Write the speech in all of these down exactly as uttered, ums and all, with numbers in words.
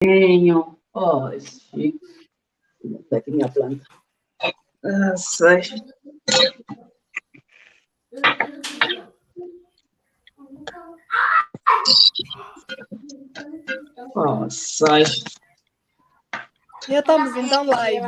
Niño. Oh, sí. Está aquí mi planta. Ah, sai. Oh, sai. Já estamos então live.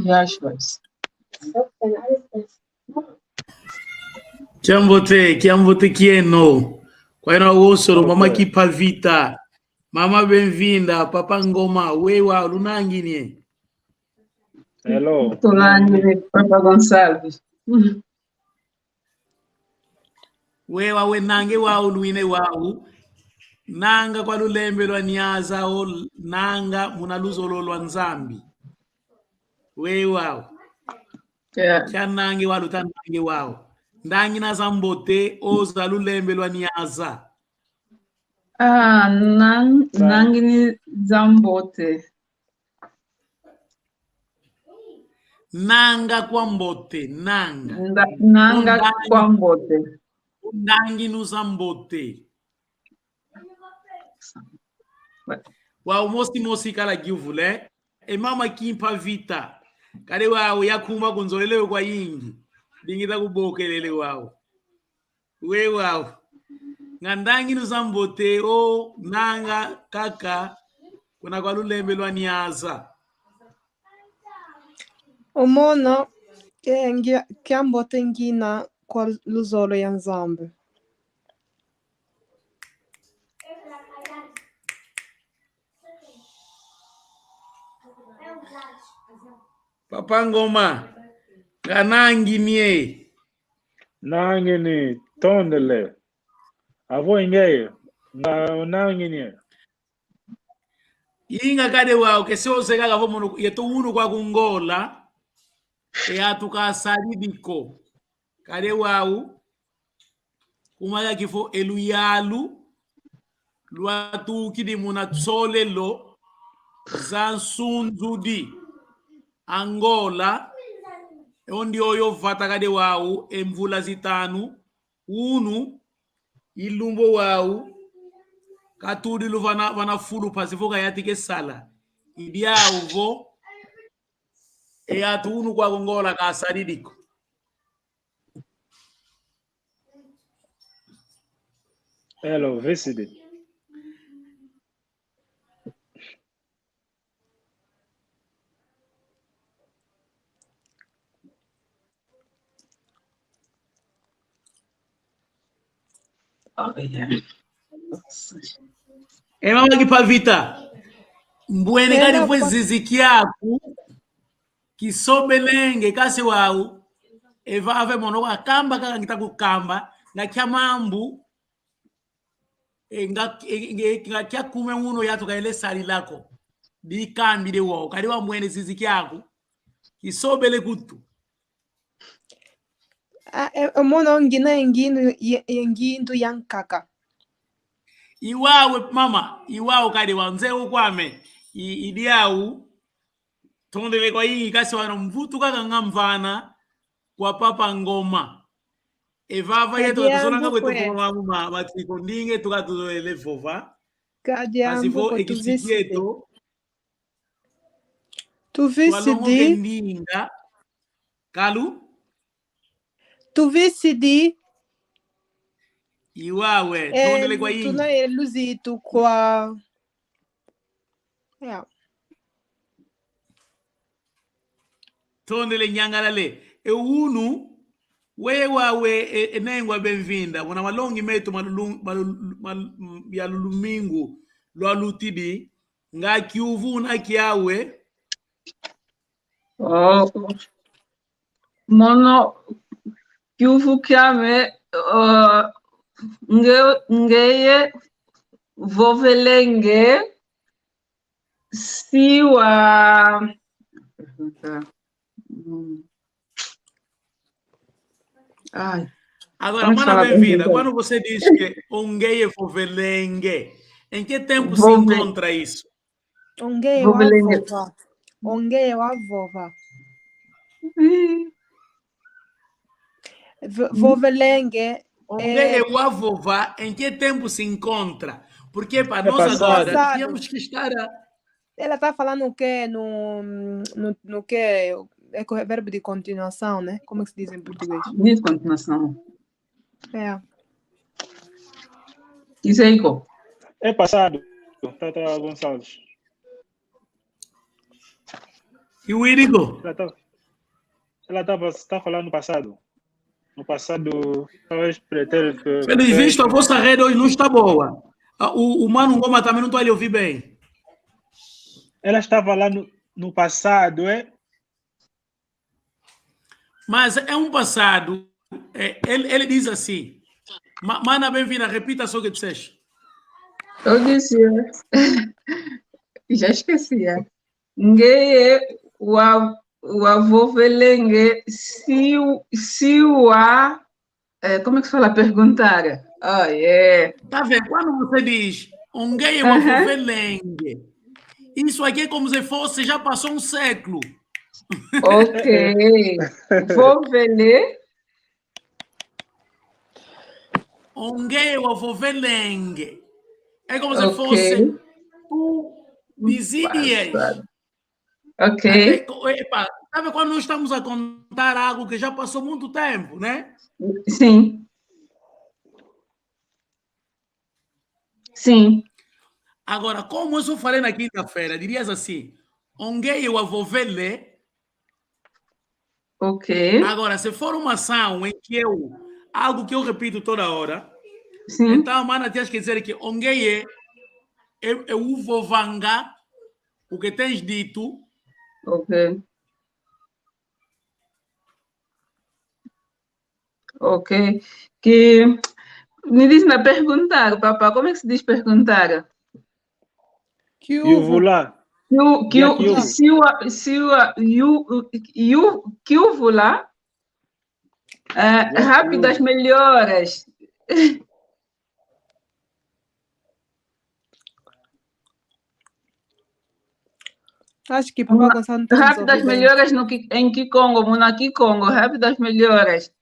Yes, yes. Kiambote, kiambote kieno. Kwa yeno wonso, mama Kimpa Vita. Mama Benvinda, Papa Ngoma, wewa, lunangini e? Hello. Tunangini, Papa Gonçalves. Wewa, we nanga e wau, luina e wau. Nanga kwa lulembelwa Niasa, o nanga muna luzolo lwa Nzambi. Wewa. Yeah. Kia nanga e wau, luta nanga e wau. Ndangina za mbote, o za lulembelwa Niasa. Ah, nang-, nangini za mbote. Nanga kwa mbote, nanga. Nda-, nanga kwa mbote. Ndanginu za mbote. Wau mosi mosi kala kiuvule. E mama Kimpa Vita. Kadi wau ya kuma kunzolele kwa yingi. Dingita kubokelele wau. Wewa. Nga ndanginu za mbote, o nanga kaka kuna kwa lulembelwa Niasa. O mono, ke ngia-, kiambote ngina kwa luzolo ya Nzambi. Papa Ngoma, nga nangini e? Nangini, tondele. Avo ingeye, nga nangini e? Inga kadi wau, ke se ozeye kaka vo mono yeto unu kwaku Ngola, e atu ka sadidi ko. Kadi wau, kuma kaka vo e luyalu lwatukidi muna nsolelo za nsunzudi Angola, e o ndioyo vata kadi wau, e mvula zitanu, unu, i lumbu wau, ka tudilu vana, vana fulu mpasi vo ka yantika e sala. I diau vo, e atu unu kwaku Ngola ka sadidi ko. Hello, V C D. E mama Kimpa Vita. Mbwene kadi vo e zizi kiaku kisobelenge, kansi wau E vava e mono wakamba kaka ngita kukamba, nga kia mambu, e nga, e, e, nga kia kume unu yatuka ele sari lako. Dikambi de wau, kadi wamwene zizi kiaku. Kisobele kutu. Ah, e, e mono ngina ye ngindu, ye, ye ngindu ya nkaka. I wau, mama, i wau kadi wa nzeu kwame, i, i diau, tondele kwayingi, kansi wau mvutu kaka nga mvana kwa Papa Ngoma. E vava yeto, kadi tuzolanga kweto, vova mambu ma, ma tiko ndinga, tuka tuzolele vova. Kadi kansi vo, e kisiki yeto. Tuvisi di. Ndinga. Kalu? Tuvisi di. I wau, eh, tondele kwayingi. Tuna ye luzitu kwa. Yeah. Tondele nyangalale. E unu, we wau e, e nengwa bem-vinda. Muna malongi meto malulu-, malulu-, mal-, mm, ya lumingu lwalutidi, nga kiuvu una kiau e? Oh, mono kiuvu kiame, uh, nge-, ngeye vovelenge, siwa. Mm. Ai. Agora, mana bem-vinda. Quando você diz que o ngeye vovelenge, em que tempo se encontra isso? Ongeye wavova. Ongeye wavova. Vo-, vovelenge, ongeye wavova, em que tempo se encontra? Porque para nós agora tínhamos que estar a... Ela tá falando o quê? No, no, no quê? É co-, verbo de continuação, né? Como é que se diz em português? De continuação. É. Iseico. É passado, Tata Gonçalves. E o Irigo? Ela tá, ela tá, tá falando no passado. No passado, talvez pretérito. Pelo visto, a vossa rede hoje não está boa. Ah, o, o Mano Ngoma também não está a lhe ouvir bem. Ela estava lá no, no passado, é? Mas é um passado. É, ele, ele diz assim. Ma-, mana bem-vinda, repita só o que disseste. Eu disse, é. Já esqueci, é. Ngeye wa, wavovelenge, si, siwa, é, como é que se fala? Perguntar. Ah, é. Tá vendo? Quando você diz, ongeye wavovelenge, isso aqui é como se fosse, já passou um século. Ok. Vovele. Ongeye wavovelenge. É como se fosse, tu dizias. Ok. Até co-, epá, sabe quando nós estamos a contar algo que já passou muito tempo, né? Sim. Sim. Agora, como eu falei na quinta-feira, dirias assim, ongeye wavovele. Ok. Agora, se for uma ação em que eu, algo que eu repito toda hora, sim, então, mana, tens que dizer que ongeye é, é uvovanga o que tens dito. Ok. Ok. Que me diz na perguntar, papá, como é que se diz perguntar? Kiuvu. Kiuvu la. Kiu-, kiu-, ya, kiuvu. Siwa, siwa, yu-, yu-, kiuvu la. Eh, ya, rápidas kiuvu. Melhoras. Acho que papá Gonçalo não tá nos ouvindo. Rápidas melhoras no Ki-, em Kikongo, muna Kikongo, rápidas melhoras.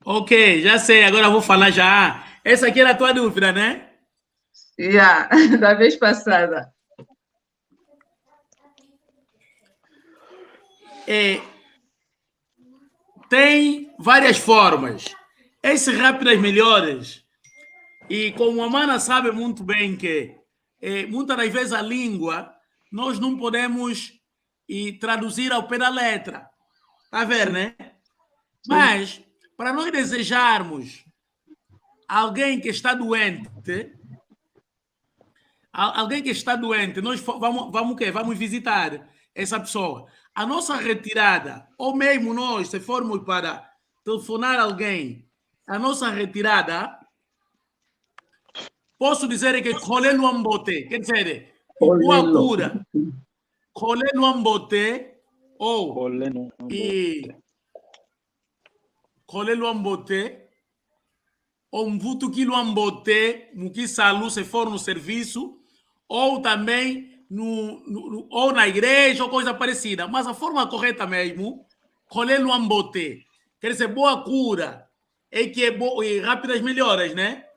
Ok, já sei, agora vou falar já. Essa aqui era a tua dúvida, né? Yeah, da vez passada. É, tem várias formas. Esse rápidas melhoras, e como a mana sabe muito bem que, é, muitas das vezes a língua, nós não podemos e traduzir ao pé da letra. Tá a ver, né? Sim. Mas, para nós desejarmos alguém que está doente, al-, alguém que está doente, nós fo-, vamos, vamos o quê? Vamos visitar. essa pessoa. A nossa retirada, ou mesmo nós, se formos para telefonar alguém, a nossa retirada, posso dizer que kole lwambote, quer dizer, boa cura. Kole lwambote, ou, e kole lwambote, ou mvutuki lwambote, mu kisalu, se for no serviço, ou também no, no, no, ou na igreja, ou coisa parecida. Mas a forma correta mesmo, kole lwambote, quer dizer, boa cura, é que é bo-, é rápidas melhoras, né?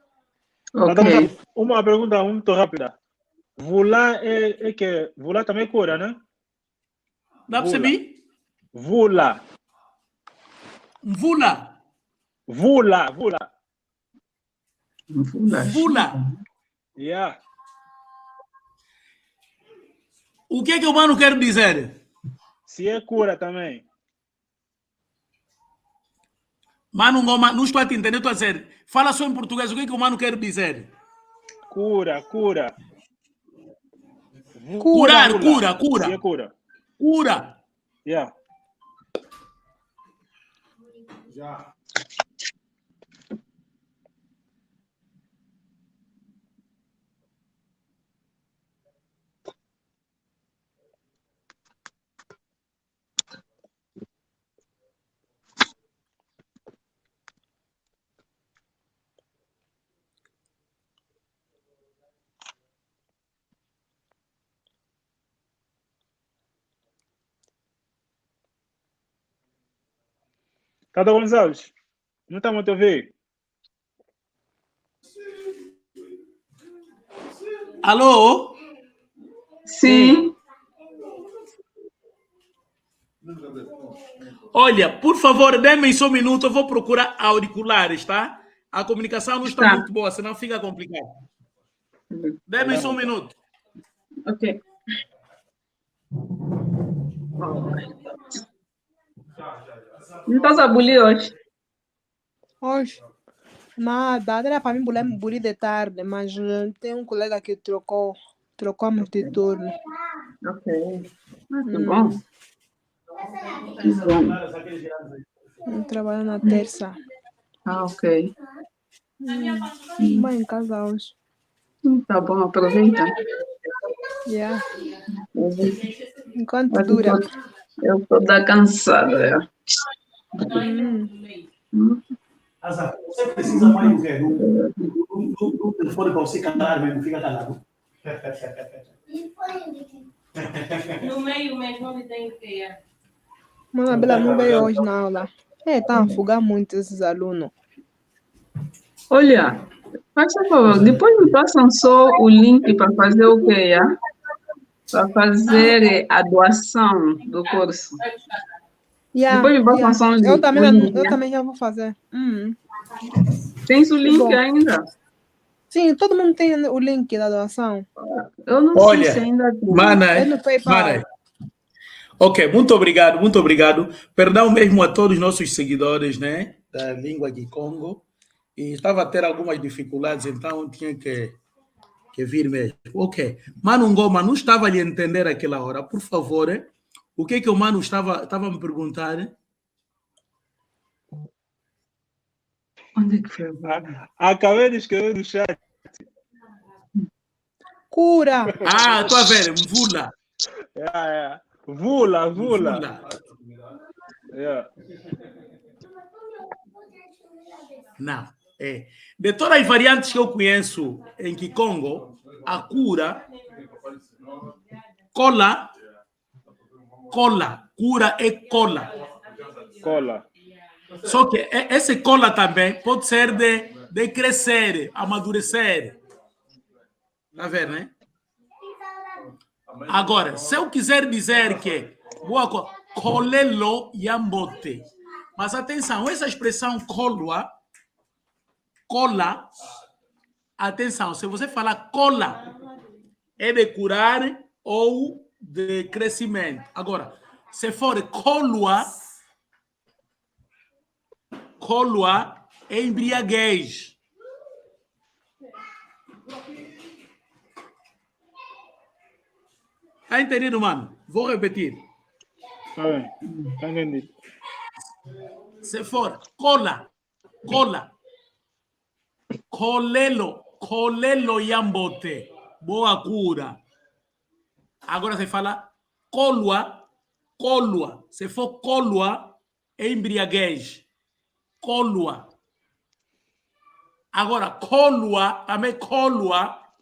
Ok. Madame, uma pergunta muito rápida. Vula é, é que vula também cura, né? Não percebi? Vula. Mvula. Vula, vula. Mvula. Mvula. Yeah. O que é que o mano quer dizer? Se é cura também. Mano Ngoma, não estou a te entender, estou a dizer, fala só em português, o que é que o mano quer dizer? Cura, cura. Curar, cura, cura. Yeah, cura. Cura. Yeah. Já. Tata Gonçalves, não estamos a te ouvir. Alô? Sim. Olha, por favor, dê-me só um minuto, eu vou procurar auriculares, tá? A comunicação não está muito boa, senão fica complicado. Dê-me só um minuto. Ok. Não estás a bulir hoje? Hoje? Nada, era pra mim bulir, bulir de tarde, mas, eh, tem um colega que trocou, trocou-me de turno. Ok. Ah, que bom. Que bom. Eu trabalho na terça. Ah, ok. Hum, vou em casa hoje. Hum, tá bom, aproveita. Yeah. Uhum. Enquanto dura. Eu tô, eu tô da cansada, é. Hum. Hum. Azar, você precisa mais do quê? Do, do, do, do telefone pra você calar mesmo, fica calado. No meio mesmo onde tem o quê? Mano, a Bela não veio hoje na aula. É, tá a afogar muito esses alunos. Olha, faz favor, depois me passam só o link pra fazer o quê, já? Pra fazer a doação do curso. Yeah, depois me passam só o link. Eu também, eu também já vou fazer. Hum. Tens o link ainda? Sim, todo mundo tem o link da doação. Eu não sei se ainda tem. Olha, mana, é no PayPal. Mana, ok, muito obrigado, muito obrigado. Perdão mesmo a todos os nossos seguidores, né, da língua Kikongo. E estava a ter algumas dificuldades, então tinha que, que vir mesmo. Ok. Mano Ngoma, não estava a lhe entender aquela hora. Por favor, eh? O que é que o mano estava, estava a me perguntar, eh? Onde é que foi? Ah, acabei de escrever no chat. Cura. Ah, tô a ver, mvula. Yeah, yeah. Vula, vula. Mvula. Yeah. Não, é. De todas as variantes que eu conheço em Kikongo, a cura, cola, cola, cura é cola. Cola. Só que e-, esse cola também pode ser de, de crescer, amadurecer. Tá vendo, né? Agora, se eu quiser dizer que vou co-, kole lwambote. Mas atenção, essa expressão kolwa, cola, atenção, se você falar cola, é de curar ou de crescimento. Agora, se for kolwa, kolwa é embriaguez. Tá entendido, mano? Vou repetir. Tá bem. Tá entendido. Se for, kola, kola. Nkolelo, nkolelo ya mbote. Boa kura. Agora se fala kolwa, kolwa. Se for kolwa, é embriaguez. Kolwa. Agora, nkolwa, também nkolwa,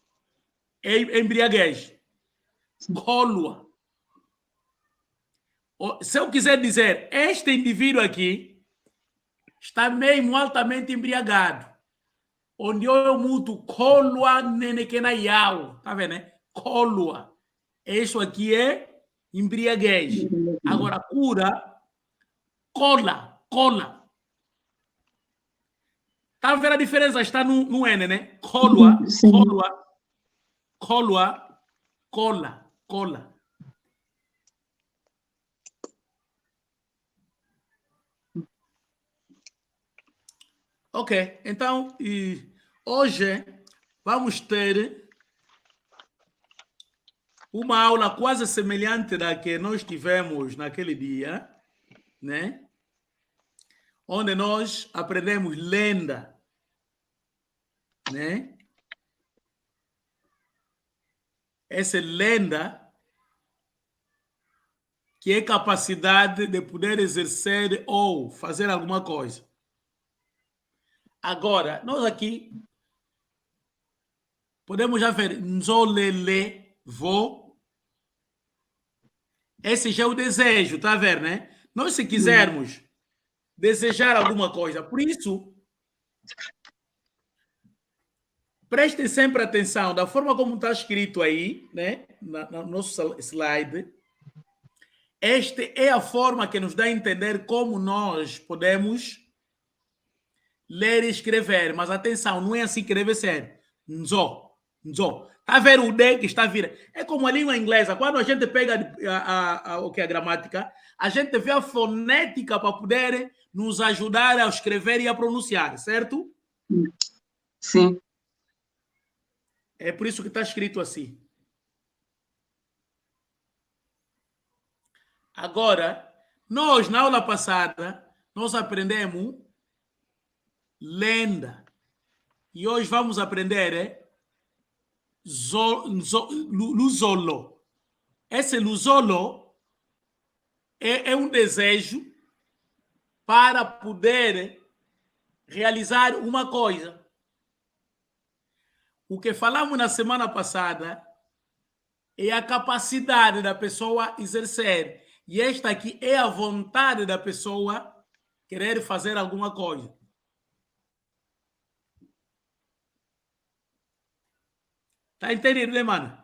é, é embriaguez. Nkolwa. O, se eu quiser dizer, este indivíduo aqui está mesmo altamente embriagado. Onde o mutu nkolwa nene kena yau. Tá vendo, né? Nkolwa. Isso aqui é embriaguez. Agora, kura, kola, kola. Tá vendo a diferença? Está no, no N, né? Kolwa, Sim. Kolwa, Kolwa, kola, kola. Ok, então, e hoje vamos ter uma aula quase semelhante da que nós tivemos naquele dia, né? Onde nós aprendemos lenda, né? Essa lenda que é capacidade de poder exercer ou fazer alguma coisa. Agora, nós aqui podemos já ver nzolele, vou. Esse já é o desejo, tá a ver, né? Nós, se quisermos desejar alguma coisa, por isso, prestem sempre atenção da forma como está escrito aí, né? Na, na nosso sl- slide. Esta é a forma que nos dá a entender como nós podemos ler e escrever. Mas atenção, não é assim que deve ser. Nzo, nzo. Tá a ver o D que está a vir? É como a língua inglesa. Quando a gente pega a, a, a, o que é a gramática, a gente vê a fonética para poder nos ajudar a escrever e a pronunciar, certo? Sim. É por isso que está escrito assim. Agora, nós, na aula passada, nós aprendemos lenda. E hoje vamos aprender é, zo, zo, lu- luzolo. Esse luzolo é, é um desejo para poder realizar uma coisa. O que falamos na semana passada é a capacidade da pessoa exercer. E esta aqui é a vontade da pessoa querer fazer alguma coisa. Tá entendido, né, mano?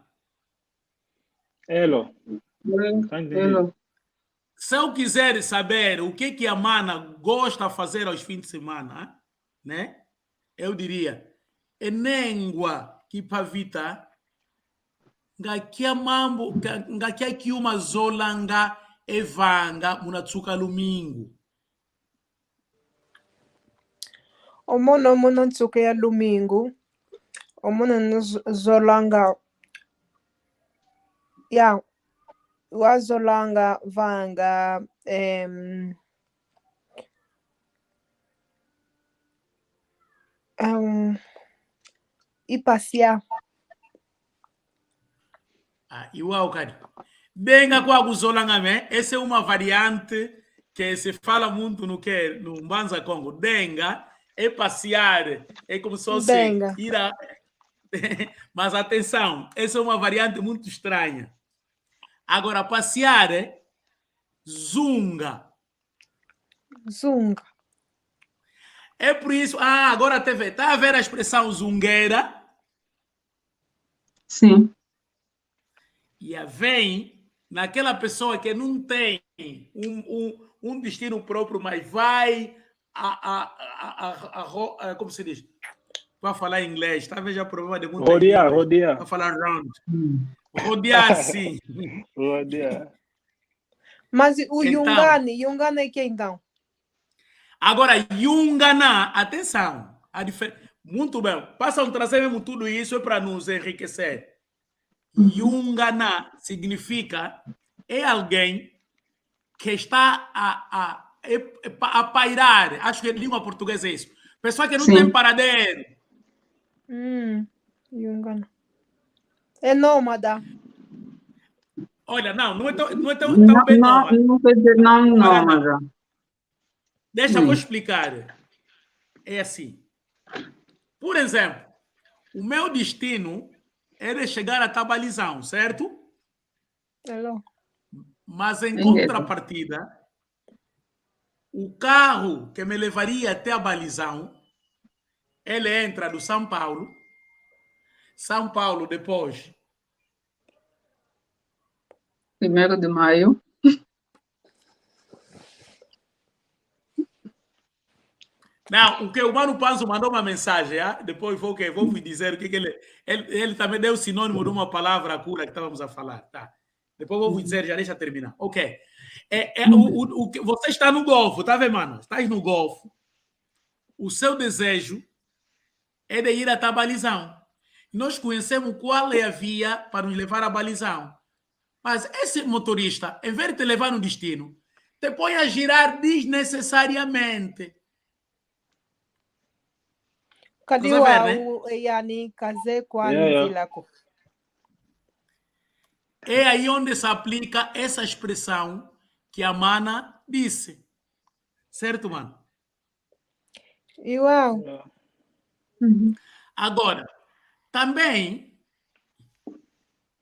Elo. Tá entendido. Elo. Se eu quiser saber o que que a mana gosta fazer aos fins de semana, né? Eu diria, e nengwa kipavita, nga kia mambo, nga, nga kia kiuma zolanga e vanga muna nsuka lumingu. O mono, o mono nsuka ya lumingu. O mono nz-, zolanga. Ya. Wazolanga vanga, em, em, i passear. Ah, igual, cara. Denga kwa kuzolanga me, essa é uma variante que se fala muito no que, no Mbanza Kongo. Denga é passear, é como se fosse Denga. Ir a... Mas atenção, essa é uma variante muito estranha. Agora, passear é zunga. Zunga. É por isso, ah, agora teve, tá a ver a expressão zungueira? Sim. E a vem naquela pessoa que não tem um, um, um destino próprio, mas vai a, a, a, a, a, ro- a, como se diz? Para falar em inglês, talvez já problema de muito Rodear, inglês. rodear. Para falar round. Rodear, sim. Rodear. Mas o Então. Yungani, Yungani é quem então? Agora, Yungana, atenção. A difer... Muito bem. Passam a trazer mesmo tudo isso é para nos enriquecer. Uhum. Yungana significa é alguém que está a, a, é, é pa-, a pairar. Acho que em língua portuguesa é isso. Pessoa que não tem paradeiro. Sim. Hum, yungana. É nômada. Olha, não, não é tão, não é tão, tão bem nômada. Não, não quer dizer não nômada. Olha, não. Deixa eu vou explicar. É assim. Por exemplo, o meu destino é de chegar até Balizão, certo? Alô? Mas em contrapartida, o carro que me levaria até a Balizão, ele entra do São Paulo, São Paulo depois. Primeiro de Maio. Não, o que o Mano Panzo mandou uma mensagem, ah? Depois vou, que, vou vos dizer o que, que ele, ele, ele também deu sinônimo de uma palavra cura que estávamos a falar, tá? Depois vou vos dizer, já deixa terminar. Ok. É, é, o, o, o que, você está no Golfo, tá vendo, mano? Estás no Golfo. O seu desejo é de ir até Balizão. Nós conhecemos qual é a via para nos levar a Balizão. Mas esse motorista, em vez de te levar no destino, te põe a girar desnecessariamente. Cadê o, né? O, e yani kaze kwa nzila ko. É aí onde se aplica essa expressão que a mana disse. Certo, mano? Igual. Uhum. Agora, também,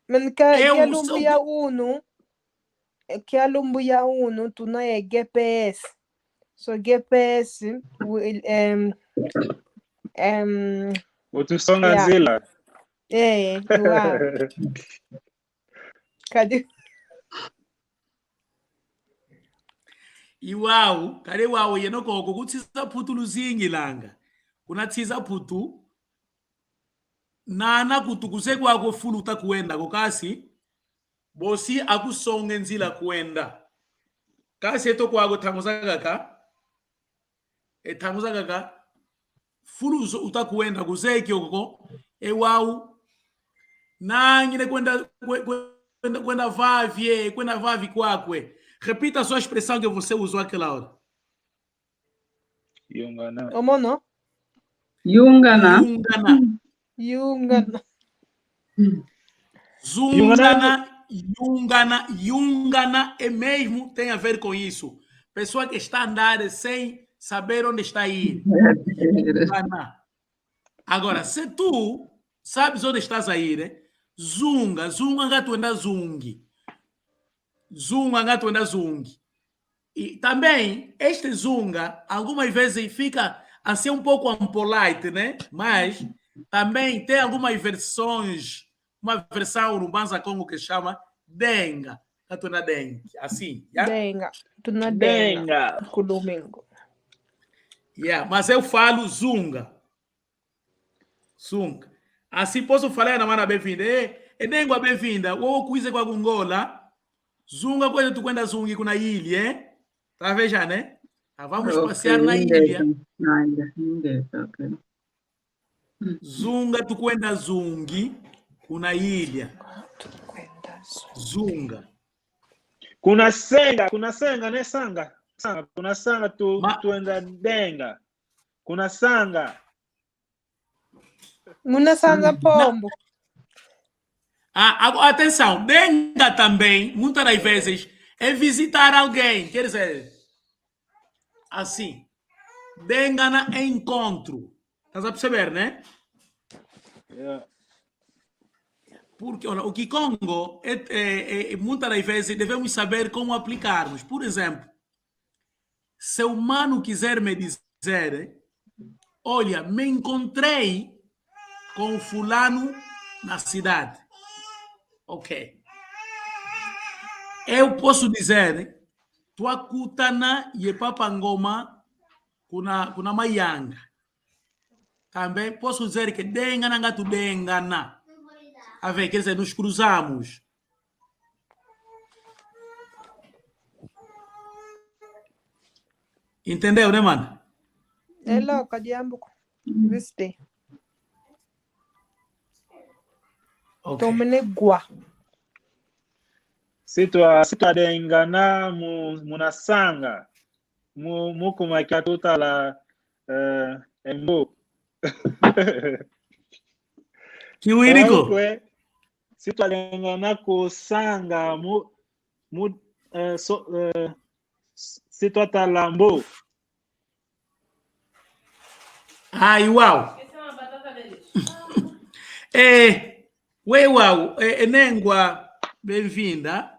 mano, que, eu que lumbu ya unu, é que lumbu ya unu, tuna ye G P S. So G P S, o, em, em, o tu songa nzila. É, igual. Cadê? I wau, kadi wau yeno koko, ku nsi za Mputu luzingilanga. Kuna nsi za Mputu, nana kutu kuzeye kwaku fulu uta kwenda ko, kansi bosi akusonga e nzila kwenda. Kansi yeto kwaku ntangu zankaka, e ntangu zankaka, fulu zo uta kwenda kuzeye kiokio ko, e wau nangine kwenda, kwe-, kwenda, kwenda vavi, eh, kwenda vavi kwaku. Repita só a expressão que você usou aquela hora. Yungana. Omono? Yungana. Yungana. Yungana. Zungana, yungana, yungana é mesmo, tem a ver com isso. Pessoa que está a andar sem saber onde está a ir. Zungana. Agora, se tu sabes onde estás a ir, eh, zunga, zunga nga twenda zungi. Zunga nga twenda zungi. E também, este zunga, algumas vezes fica assim um pouco impolite, né? Mas também tem algumas versões, uma versão no Mbanza Kongo que chama denga. Nga twenda denga. Assim, yeah? Denga. Tuna denga. Denga. Ku domingo. Yeah, mas eu falo zunga. Zunga. Assim posso falar na mana bem-vinda. E, e dengo bem-vinda. Wo kwiza kwaku Ngola. Zunga kwenda, tukwenda zungi kuna ilha, eh? Tá vendo, né? Ah, vamos passear na ilha. Ok, beleza. Na ilha, beleza, ok. Zunga tukwenda zungi kuna ilha. Zunga. Kuna senga, kuna senga, né, sanga? Sanga, kuna sanga tu, ma- twenda denga. Kuna sanga. Muna sanga pombo. Ah, ago-, atenção, denga também, muitas das vezes, é visitar alguém, quer dizer, assim, denga na encontro. Estás a perceber, né? Yeah. Porque, olha, o Kikongo, é, é, é, muitas das vezes, devemos saber como aplicarmos. Por exemplo, se o mano quiser me dizer, olha, me encontrei com fulano na cidade. Ok. Eu posso dizer, twakutana ye Papa Ngoma kuna, kuna Mayanga. Também posso dizer que dengana nga tudengana. A ver, quer dizer, nos cruzamos. Entendeu, né, mano? É louco, diambu. Viste. Ok. Tomene gwa. Si twa, si twadengana mu, muna sanga. Mu, mu kuma kia tutala, eh, embo. Kiwiriko. Kwe, si twadengana ku sanga mu, mu, eh, so, eh, si twatala mbo. Ai, wau. Eh, we wau, eh, e nengwa, bem-vinda.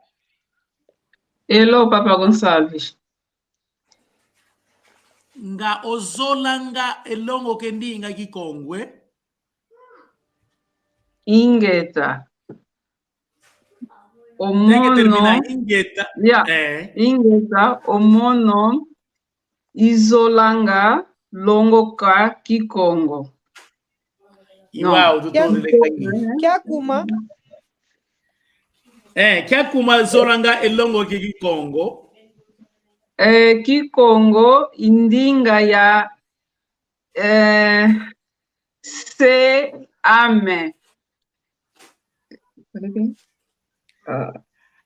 Hello, Papa Gonçalves. Nga ozolanga e longoka e ndinga Kikongo, eh? Ingeta. O Tem que terminar. mono, Ingeta. yeah, Eh. ingeta, o mono, izolanga longoka Kikongo. No. Iwau, tutondele kwa ingi. Kiakuma. Eh, kiakuma zolanga e longoka e Kikongo. Eh, Kikongo i ndinga ya, eh, se ame. Ah,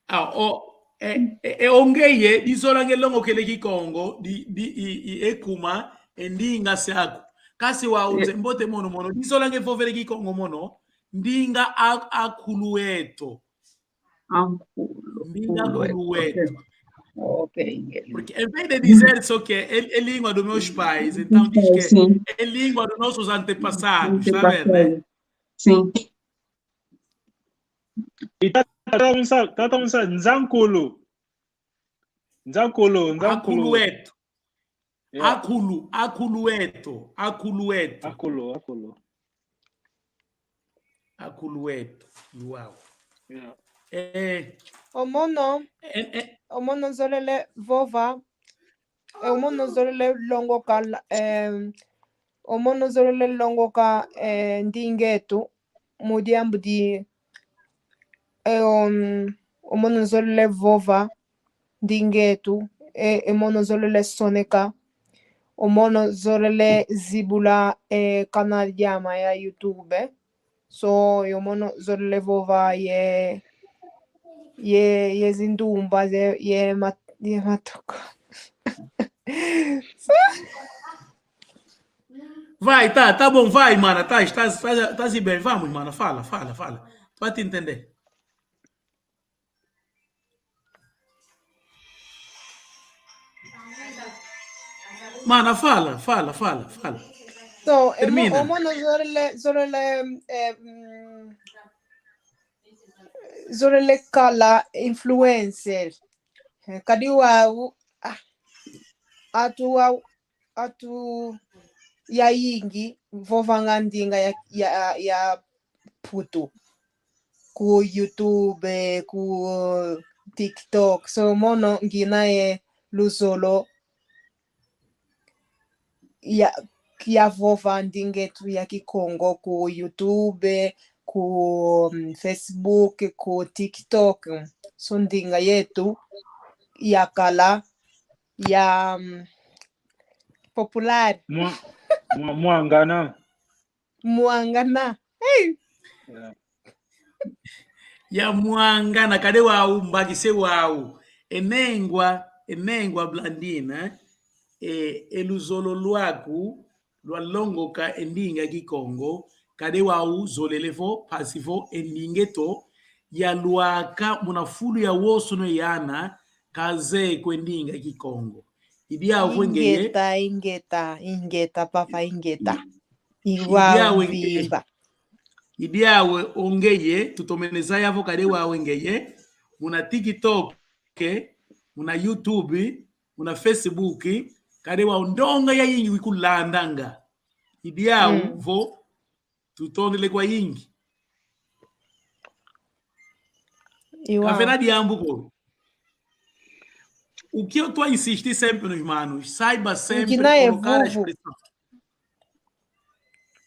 Ah, o, eh, eh, eh, o ngeye, dizolanga e longoka e Kikongo, di, di, i, i, e kuma, e ndinga se aku. Kansi wau nze mbote mono mono, dizolanga e vovela e Kikongo mono, ndinga a, akulu eto. ankulu, Ndinga kulu, akulu ok. eto. Ok, ingeta. Porque em vez de dizer só que é, é língua dos meus pais, então diz que Sim. É língua dos nossos antepassados, tá vendo, né? Sim. E tata, tata Musa, tata Musa, Nzankulu. Nzankulu, Nzankulu. Akulu eto. Yeah. Akulu, akulu eto, akulu eto. Akulu, akulu. Akulu eto. Uau. Yeah. Eh, O mono, eh, eh, o mono nzolele vova. Eh, o mono nzolele longoka, eh, o mono nzolele longoka, eh, ndinga eto. Mu diambu di, eh, um, o mono nzolele vova ndinga eto, eh, e mono nzolele soneka, o mono nzolele zibula, eh, canal diame ya YouTube. So, yo mono zolele vova ye, ye, ye zindumba, ye, ye mat-, ye matoko. Vai, tá, tá bom, vai, mana, tá, tá, tá, tá bem, vamos, mana, fala, fala, fala. Pra te entender. Mana, fala, fala, fala, fala. So, Termina. Emo-, o mono zolele, zolele, eh, mm, zolele kala influencer. Eh, kadi wau, ah, atu wau, atu yayingi vovanga ndinga ya, ya, ya Mputu. Ku YouTube, ku TikTok. So, mono ngina ye luzolo ya, ya vova ndinga eto ya Kikongo ku YouTube, ku, mm, Facebook, ku TikTok. So ndinga yeto yakala ya, mm, popular. Mwa-, mwa-, mwangana. Mwangana. Hey! Yeah. Ya mwangana, kadi wau, mbakise wau. E nengwa, e nengwa Blandine, eh? E, e luzolo lwaku lwa longoka e ndinga Kikongo, kadi wau zolele vo, mpasi vo e ndinga eto yalwaka muna fulu ya wosono ye ana, ka zeye ko e ndinga Kikongo. I diau vo ngeye. Ingeta, ingeta, ingeta, papa, ingeta. I diau ngeye. Iwa mvimba. I diau o ngeye, tutomene zaya vo kadi wau ngeye, muna TikTok, muna YouTube, muna Facebook, kadi wau ndonga yayingi wikulandanga. I diau, mm, vo tutondele kwayingi. Iwa. Ka vena diambu ko. O que eu tô a insistir sempre nos manos, saiba sempre colocar a expressão.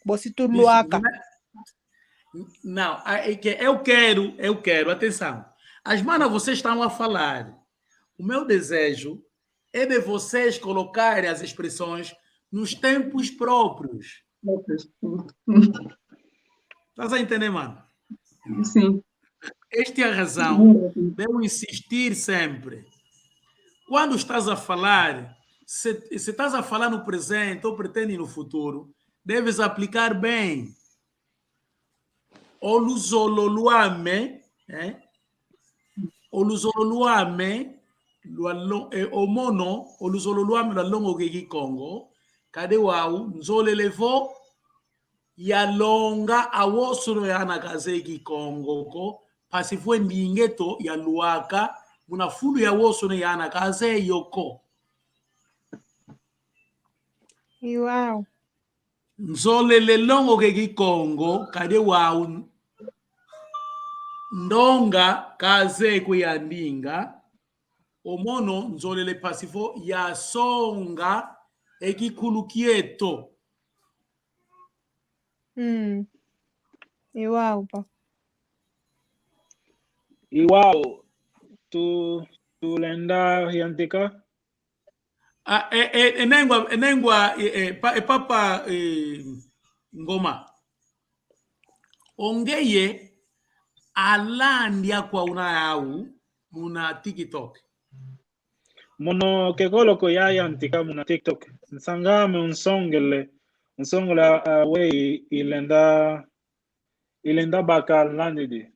Bosi tu luaka. Não, é que eu quero, eu quero, atenção. As manas, vocês estão a falar. O meu desejo é de vocês colocarem as expressões nos tempos próprios. Estás a entender, mano? Sim. Esta é a razão de eu insistir sempre. Quando estás a falar, se, se estás a falar no presente ou pretende no futuro, deves aplicar bem. O luzolo lwame, eh? O luzolo lwame, lwa lo-, eh, o mono, o luzolo lwame lwalongoka e Kikongo, kadi wau nzolele vo yalonga awosono yana kazeye Kikongo ko, mpasi vo e ndinga eto yalwaka muna fulu yawosono yana kazeye yo ko. I wau. Nzolele longoka e Kikongo, kadi wau ndonga kazeye ko ya ndinga, o mono nzolele mpasi vo yasonga e kikulu kieto. Mm. I wau, papa. I wau, tu, tulenda yantika. Ah, e, e, e nengwa, e nengwa, e, e, pa-, e papa, e, Ngoma. O ngeye alandi akwa una yau muna TikTok. Mono kekolo ko yayantika muna TikTok. Nsanga ame unsongele, unsongele, ah, wei ilenda, ilenda baka landidi.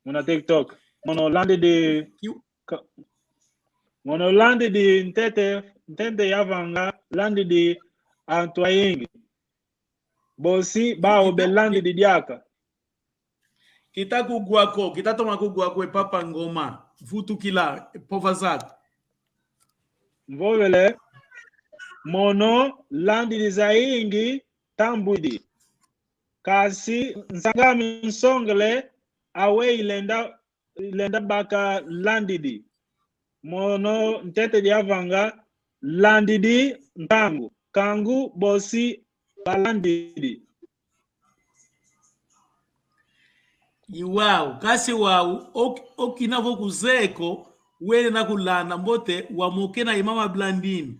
Muna TikTok. Mono landidi, Kiu- ka-, mono landidi ntete, ntete yavanga, landidi antu ayingi. Bosi, bau be Kita-, landidi diaka. Kita kugwa ko, kita toma kugwa ko, e papa Ngoma. Vutukila, e pova zatu. Mvovele, mono landidi zayingi tambwidi. Kansi nsanga ame unsongele, awe ilenda, ilenda baka landidi. Mono ntete diavanga, landidi nkangu. Nkangu bosi balandidi. I wau, kansi wau, ok-, okina vo kuzeye ko, wele na kulanda mbote, wamokena e mama Blandine.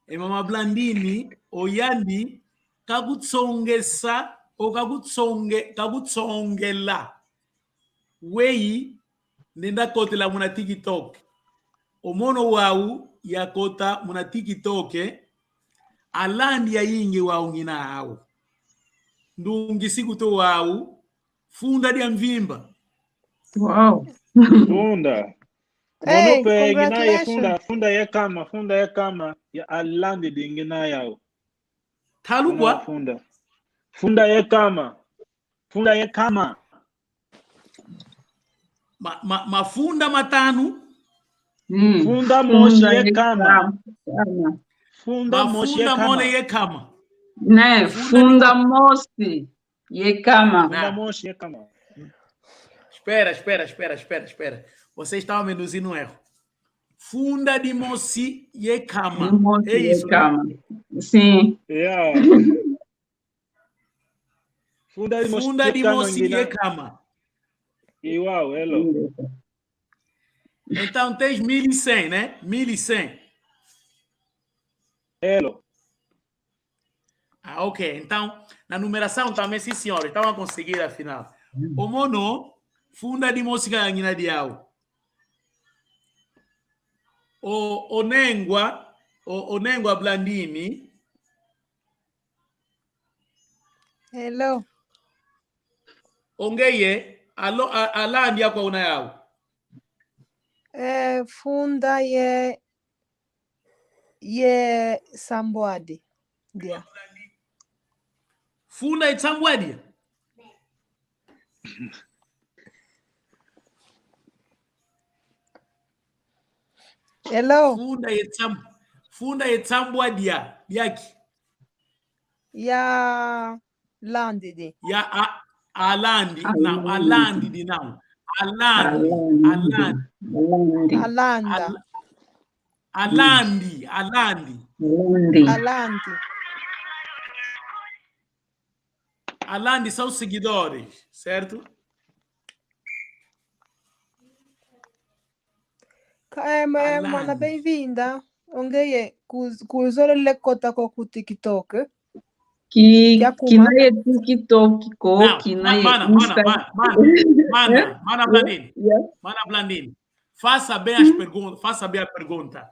E mama Blandine, o yandi, kakutsongesa, o kakutsonge-, kakutsongela. Wei, ndenda kotela muna TikTok. O mono wau yakota muna TikTok, eh? Alandi ayingi wau ngina yau. Ndungisi kuto wau, funda dia mvimba. Wow. Funda. Hey, Mono pe ngina ye congratulations. Funda, funda ye nkama, funda ye nkama, ya alandidi ngina yau. Talu Funda, kwa? Funda. Funda ye nkama. Funda ye nkama. Ma, ma, mafunda matanu. Mm. Funda mosi ye ye nkama. nkama. Nkama. Funda mosi ye Mafunda nkama. mole ye nkama. Né, Funda funda mosi ye nkama. Funda Não. Mosi ye nkama. Espera, espera, espera, espera, espera. Vocês estão a induzir no erro. Funda dimosi ye nkama. Dimosi É ye isso, né? nkama. Sim. Yeah. Funda dimosi Funda ye nkama dimosi ye ngina. Nkama. I wau, elo. Então tens mil e cem, né? Mil e cem. Elo. Ah, ok. Então, na numeração também, sim, senhor. Estão a conseguir, afinal. O mono, funda dimosi ka ngina diau. O, o nengwa, o, o nengwa Blandine. Hello. O ngeye, alo, a, alandi akwa una yau. Eh, funda ye, ye sambwadi. Dia. Funda ye nsambwadi. Hello. Funda ye nsam-, funda ye nsambwadi ya, yaki. Ya landidi. Ya a, alandi, Ah, não, alandi. Alandi, não. Alandi, Alandi. alandi. Alandi. Alanda. Al-, alandi, alandi. Alandi. Alandi. Alandi são seguidores, certo? Ka-, eh, ma-, mana Alandi. Bem-vinda. O ngeye, ku-, kuzolele kota ko ku TikTok. Ki, Kiakuma. Kina ye TikTok ko, Não, kina ma- ye mana, mana, Insta. Mana, mana, mana, mana Blandine. Yeah. Mana Blandine. Faça bem as perguntas, faça bem a pergunta.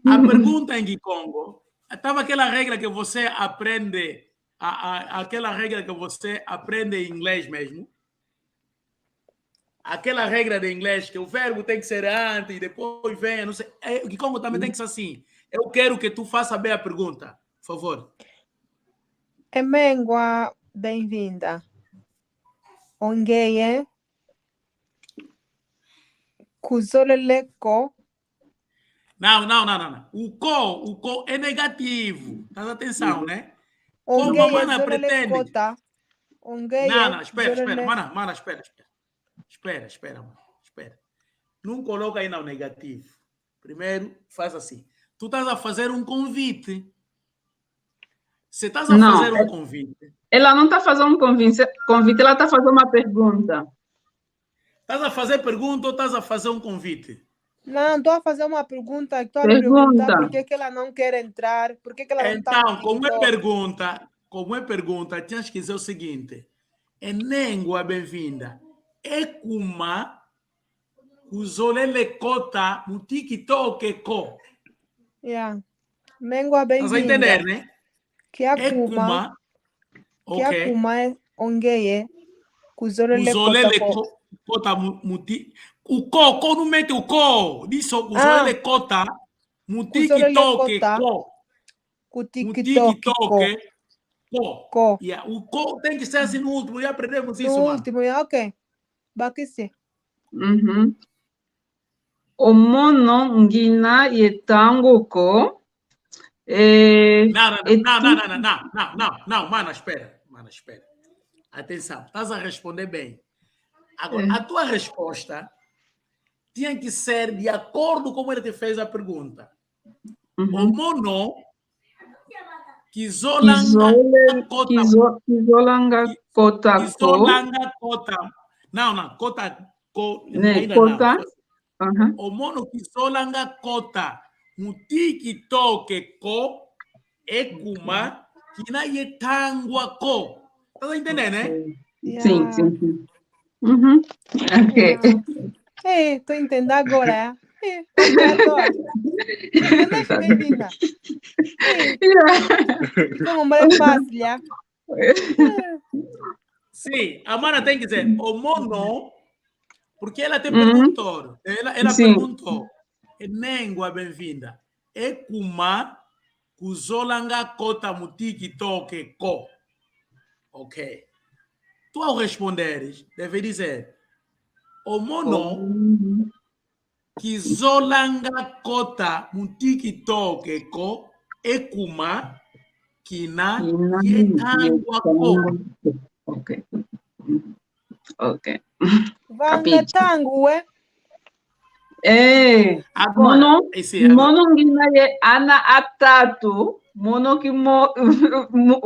A pergunta em Kikongo, estava aquela regra que você aprende, a, a, aquela regra que você aprende em inglês mesmo? Aquela regra de inglês que o verbo tem que ser antes, depois vem, não sei. É, o Kikongo também tem que ser assim. Eu quero que tu faça bem a pergunta, por favor. E Mengwa, bem-vinda. O ngeye kuzolele ko. Não, não, não, não, não. O ko, o ko é negativo. Presta atenção, né? O Como a ngeye mana zolele pretende. Kota. O ngeye Não, não, espera, espera, zolele mana, mana, espera, espera. Espera, espera, mana, espera. Não coloca aí não negativo. Primeiro, faz assim. Tu estás a fazer um convite. Você estás a Não, fazer um é- convite. Ela não está fazendo um convite, convite, ela está fazendo uma pergunta. Estás a fazer pergunta ou estás a fazer um convite? Não, estou a fazer uma pergunta. Estou a Pergunta. Perguntar por que, que ela não quer entrar, por que, que ela não está Então, no como é TikTok. Pergunta, como é pergunta, tens que dizer o seguinte: E Nengwa, bem-vinda. E kuma kuzolele kota mu TikTok ko. Yeah. Mengwa, Estás a bem-vinda. Entender, né? Kia E kuma, kuma. kia Ok. Kuma, o ngeye kuzolele Kuzolele Kota ko. ko-, kota mu-, mu ti-, o ko, ko não mete o ko. Diz só kuzolele Ah. Kota mu Kuzolele TikTok Kota. ko. Ku Mu TikTok ko. TikTok ko. Ko. Yeah, o ko tem que ser assim no último. Já aprendemos No isso, mano. Último, yeah, ok. Bakisi. Uhum. O mono ngina ye tango ko. Eh, Não, não, e não, ti- não, não, não, não, não, não, não, mana, espera, mana, espera. Atenção, estás a responder bem. Agora, É. A tua resposta tinha que ser de acordo com ele te fez a pergunta. Uhum. O mono kizolanga Kizole-, kota, kizo-, kizolanga ki-, kota ko. Kizolanga kota. Não, não, kota ko, Né, ainda kota. Não. Aham. O mono kizolanga kota mu TikTok ko, e kuma kina ye tangwa ko. Estás a entender, né? Sim, Yeah. Sim, sim. Uhum. Ok. Yeah. Ei, estou a entender agora, é? É, ok, agora. Entendeste, menina? Ei, Yeah. como é fácil, é? Sim, a mana tem que dizer, o mono, porque ela te Uhum. Perguntou, ela, ela Sim. Perguntou, e Nengwa, bem-vinda. E kuma kuzolanga kota mu TikTok ko. Ok. Tu, ao responderes, deve dizer, o mono Uhum. kizolanga kota mu TikTok ko, e kuma kina ye tangwa ko. Ok. Ok. Vanga tangu, é? Eh, Agora, mono, esse, agora. Mono ngina ye ana atatu, mono ki mo-, mo-,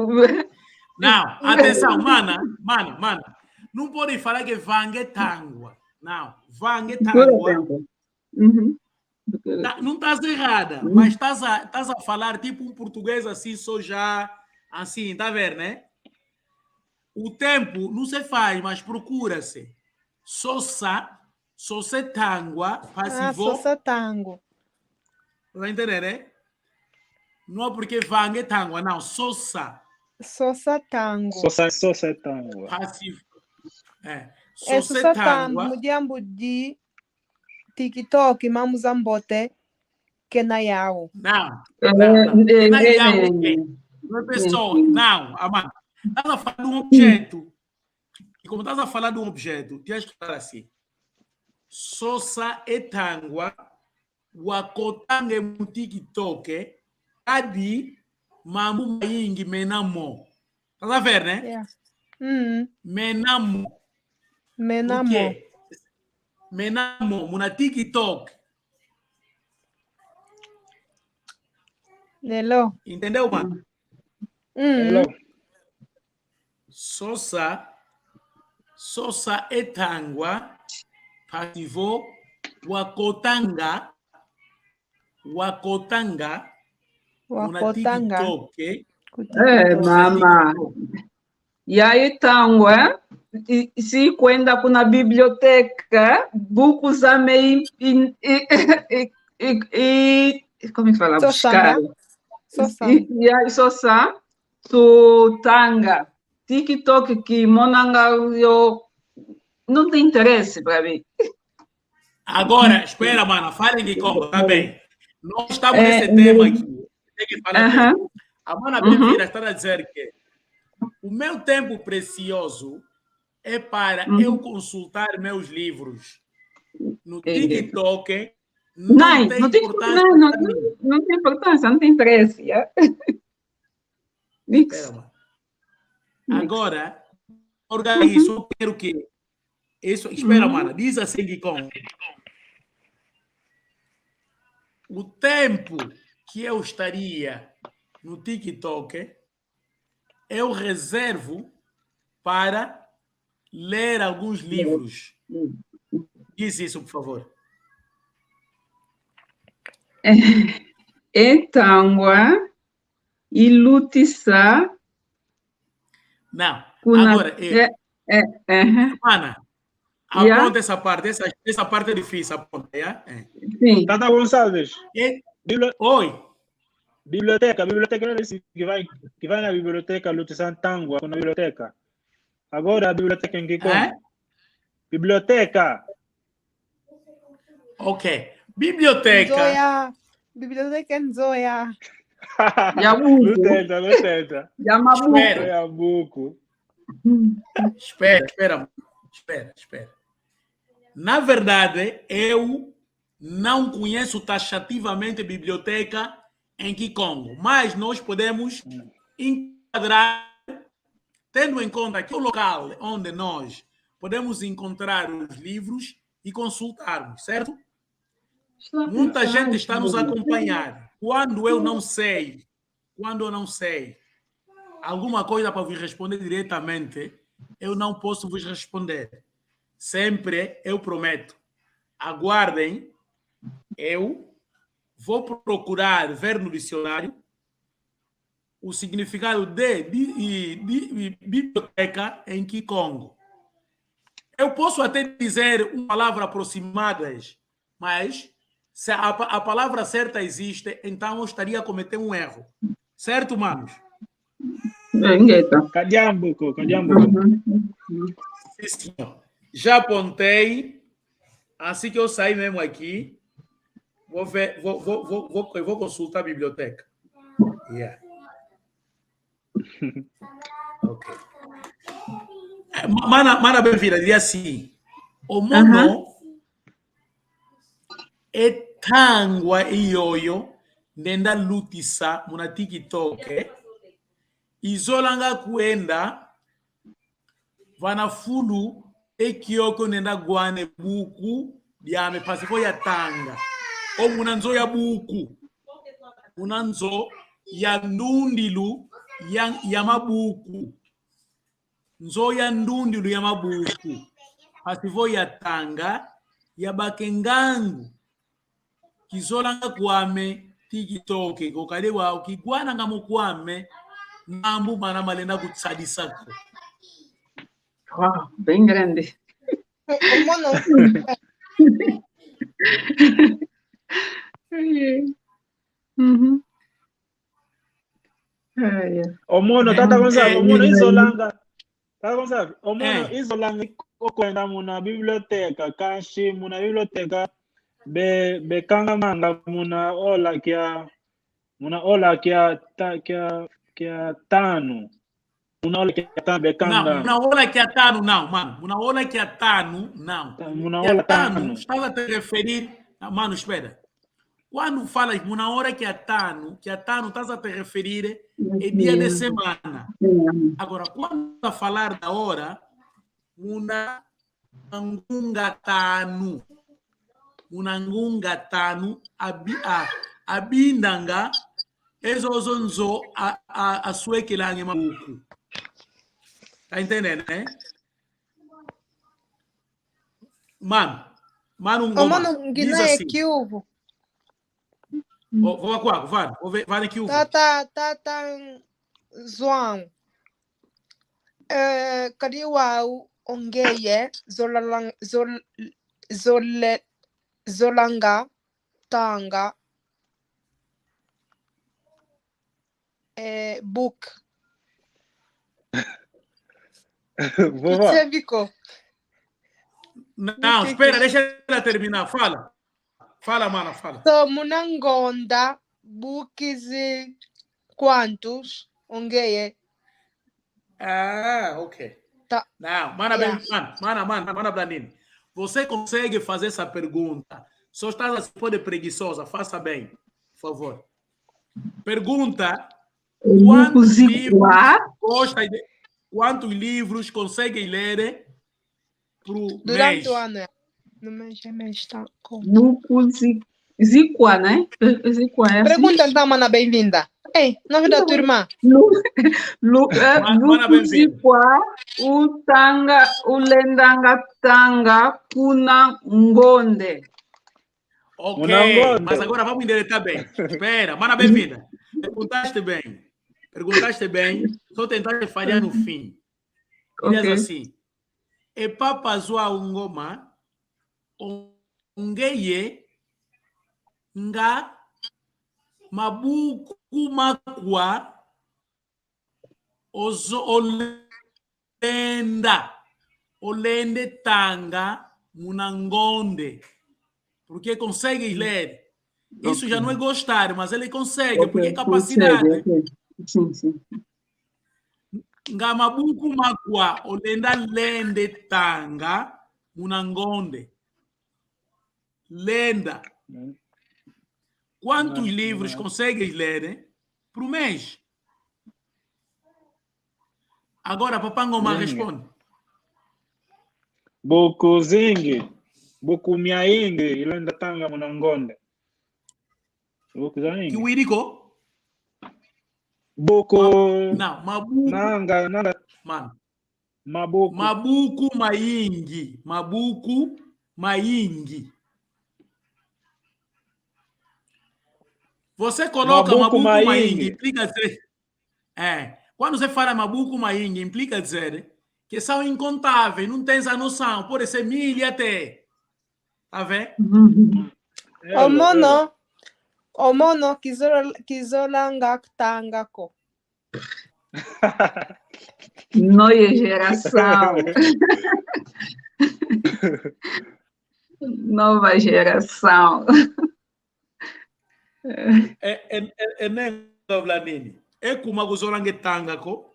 Não, atenção, mana, mana, mana. Não pode falar que vanga tangwa. Não, vanga tangwa. Uhum. Tá, não estás errada, mas estás a, estás a falar tipo um português assim, só já, assim, tá a ver, né? O tempo não se faz, mas procura-se. Sosa, sosa tangwa, Ah, passivo. Sosa tangu. Tá entendendo, né? Não é porque vanga tangwa, não. Sosa. Sosa tangu. Sosa, sosa tangwa. Passivo. É. É Sosa Sosa tangwa. Tangu, mu diambu di TikTok, mamu zambote, kena yau. Não, Eh, não, não. eh, Kena eh, yau, eh, ok. eh. Não é pessoa, Sim, sim. Não, amana. Estás a falar de um objeto. E como estás a falar de um objeto, tens que falar assim. Sosa e tangwa, wakotanga mu TikTok, kadi mambu mayingi mena mo. Estás a ver, né? Yeah. Uhum. Mena mo. Mena Por mo. Quê? Mena mo, muna TikTok. Lelo. Entendeu, mano? Uhum. Hello. Sosa, sosa e tangwa, passivo, wakotanga, wakotanga, muna Wakotanga. TikTok, Puta, eh, mama. Ya e ntangwa, eh? I, i, se kwenda kuna biblioteca, buku zame i, i, i, i, i, i, como é que fala? Buscar. Sosanga. Sosanga. I, ya, sosa, tutanga. TikTok kimonanga yo, não tem interesse pra mim. Agora, espera, mana, fala em Kikongo, tá bem? Nós estamos nesse tema aqui. Tem que falar bem. A mana Belvira está a dizer que o meu tempo precioso é para eu consultar meus livros. No TikTok não, não tem importância. Não, não, não tem importância, não tem interesse. Espera, mana. Agora, organiza, eu quero que isso, espera, mana, diz assim, Kikongo. O tempo que eu estaria no TikTok, eu reservo para ler alguns livros. Diz isso, por favor. E ntangwa ilutisa. Não. Kuna, agora, é, é, é, mana, aponta essa parte, essa, essa parte é difícil, aponta, yeah? É. Sim. Tata Gonçalves. Oi. Biblioteca, biblioteca não é esse que vai, que vai na biblioteca, lutisa ntangwa, kuna biblioteca. Agora a biblioteca em Kikongo. É? Biblioteca. Ok. Biblioteca. Nzo ya. Biblioteca é nzo ya. Ya buku. Não tenta, não tenta. Ya mabuku. Espera. Ya buku. Espera, espera, espera, espera. Na verdade, eu não conheço taxativamente biblioteca em Kikongo, mas nós podemos enquadrar, tendo em conta que o local onde nós podemos encontrar os livros e consultarmos, certo? Muita gente está nos acompanhando. Quando eu não sei, quando eu não sei alguma coisa para vos responder diretamente, eu não posso vos responder. Sempre eu prometo. Aguardem, eu vou procurar ver no dicionário o significado de, de, de, de biblioteca em Kikongo. Eu posso até dizer uma palavra aproximadas, mas se a, a palavra certa existe, então eu estaria a cometer um erro. Certo, manos? Ingeta. Kadiambuko, kadiambuko. Sim, senhor. Já apontei. Assim que eu sair mesmo aqui, vou ver, vou, vou, vou, vou, eu vou consultar a biblioteca. Yeah. Ok. Eh, ma-, mana, mana Belvira, diz assim: o mono e ntangwa yoyo ndenda lutisa muna TikTok, eh? Izolanga kwenda vana fulu e kioko ndenda wana e buku diame, mpasi vo yatanga. O muna nzo ya buku. Muna nzo ya ndundilu ya, ya mabuku. Nzo ya ndundilu ya mabuku. Mpasi vo yatanga, yabaka e ngangu. Kizolanga kwame TikTok ko, kadi wau kiwananga mo kwame mambu mana malenda kusadisa ko. Wow, bem grande. O mono. Uhum. Ai, ai. O mono, tata Gonçalves, o mono izolanga. Tata Gonçalves, o mono izolanga ko kwenda muna biblioteca, kansi muna biblioteca be, bekangamanga muna ola kia, muna ola kia ta-, kia, kia tanu. Muna ola kia tanu bekanga. Não, muna ola kia tanu não, mano. Muna ola kia tanu não. Muna ola kia tanu, tanu. Estás a te referir, ah, mano, espera. Quando falas muna ola kia tanu, kia tanu, estás a te referir é dia de semana. Agora, quando a falar da hora, muna ngunga tanu. Muna ngunga tanu, abi-, a-, abindanga e zozo nzo a, a, aswekelanga e mabuku. Tá entendendo, né? Mano, mano, o mono, mano, diz assim. Kiuvu. Vou, vou, vou, vou, vou, vou, vou, Kiuvu. Tata, tata, João. Eh, kadi wau o ngeye zola lang-, zol-, zole-, zolanga tanga, eh, buku. Vovó. Kutse biko. Não, espera, deixa ela terminar. Fala. Fala, mana, fala. So, muna ngonda, buku zi quantos o ngeye? Ah, ok. Tá. Não, mana, bem, Yeah. mana, mana, mana, mana Blanini. Você consegue fazer essa pergunta? Só está a se pôr de preguiçosa, faça bem, por favor. Pergunta: Buku quantos zi livros kwa? Gosta de quantos livros consegue ler pro Durante mês? O ano, é. No mês, é mês, tá? Como? Buku zi-, zi kwa, né? Zi kwa, é assim? Pergunta então, mana, bem-vinda. Ei, não é da tua irmã? Lu-, lu-, eh, Ma-, mana, buku zi bem-vinda. Kwa utanga, ulendanga tanga kuna ngonde? Ok, Muna ngonde. Mas agora vamos endireitar bem. Espera, mana, bem-vinda. Perguntaste bem. Perguntaste bem. Só tentaste falhar no fim. E diz Ok. Assim: E Papa João Ngoma, o ngeye nga mabuku makwa ozo-, olenda, olenda tanga muna ngonde? Porque consegue ler. Isso já não é gostar, mas ele consegue, porque é Ok, capacidade. consegue, ok. Sim, sim. Nga mabuku makwa olenda lenda tanga muna ngonde? Lenda. Hum. Quantos Não, livros não. Consegues ler, hein, por mês? Agora, Papa Ngoma Zingi. Responde. Buku zingi. Buku miayingi ilenda tanga muna ngonde. Buku zayingi. Kiwiriko? Buku. Não, mabuku. Nanga, nanga. Mano. Mabuku. Mabuku mayingi. Mabuku mayingi. Você coloca Mabuku mabuku mayingi, mayingi. Implica dizer. É. Quando você fala mabuku mayingi, implica dizer que são incontáveis, não tens a noção. Pode ser milha até. Tá vendo? Mhm. Elo, Omono, elo. omono, kizola, kizolanga tanga ko. Nova geração. Nova geração. É, é, é, é nem Blanini. E kuma kuzolanga tanga ko?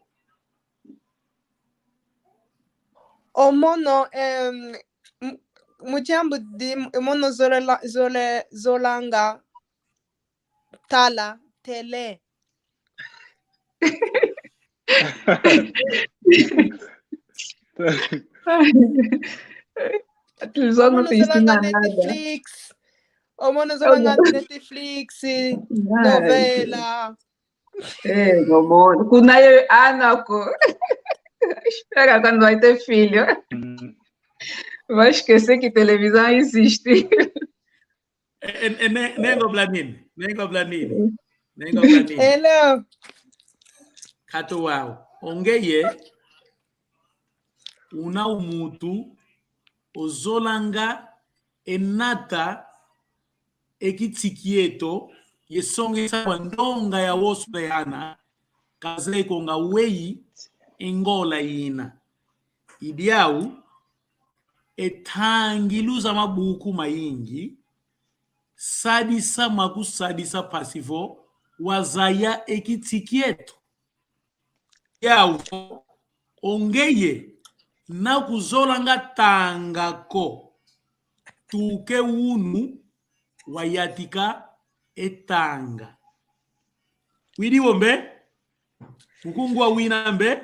Omono, em, m-, mu diambu di, omono zola, zole, zolanga tala tele. Televisão não Omono te ensina zolanga nada. Netflix. Omono zolanga Netflix, Ai. Novela. Eh, omono. Kuna ye ana ko. Espera quando vai ter filho. Hum. Vai esquecer que televisão existe. É, é, é, nem, nem go Blanini. Nem go Blanini. Nem go Blanini. Hello. Katuwau. O ngeye una o muntu ozolanga e nata e kiti kieto, ye songesa kwa ndonga ya woso ya ana, kazeye ko nga weyi e ngola yina. I diau, e ntangilu za mabuku mayingi, sadisa ma kusadisa mpasi vo wazaya e kiti kieto. Yau, o ngeye, na kuzolanga tanga ko. Tuka e unu, wayantika e tanga. Widi wo mbe? Ukungwa wina mbe?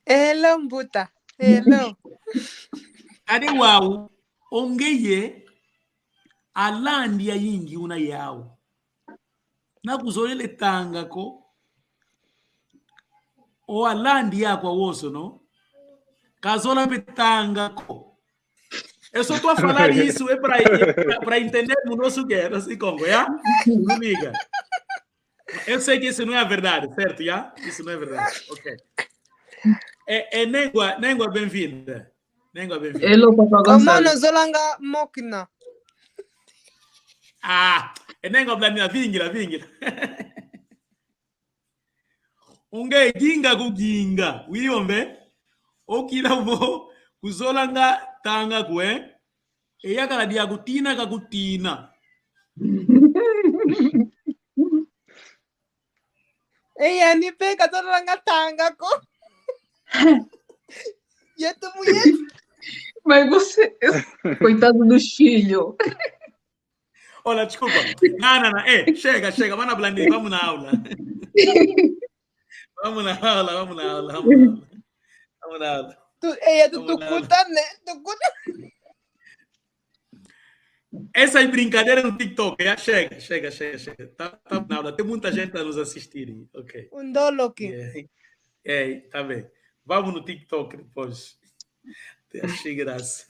Hello, mbuta. Hello. Kadi wau, o ngeye, alandi ayingi una yau. Na kuzolele tanga ko. O alandi akwa wonso, no? Kazola mpe tanga ko. Eu só tô a falar isso, é pra, pra, pra entender o nosso guerra, assim, Congo, yeah? Liga. Eu sei que isso não é a verdade, certo? Já? Isso não é verdade. Ok. É, é Nengua, Nengua, bem-vinda. Nengua, bem-vinda. Hello, Papa Como Gonçalves. nozolanga mokna? Ah, e Nengua Blandina, vingila, vingila. Unge ginga kuginga, uyombe? Okila vo, kuzolanga tanga kwe, e yakala dia kutina ka kutina. E yani pe kazolanga tanga ko. Yetu mu yetu. Mas você, coitado dos filhos. Olha, desculpa. Não, não, não. Eh, chega, chega. Vamos na Blandina, vamos na aula. Vamos na aula, vamos na aula, vamos na aula. Vamos na aula. Tu, e yetu Vamos na aula. tukuta, né? Tukuta. Essas brincadeiras no TikTok, já chega, chega, chega, chega. Tá, tá na aula. Tem muita gente a nos assistir. Ok. Undoloke. É, é, tá bem. Vamos no TikTok depois. Te achei graça.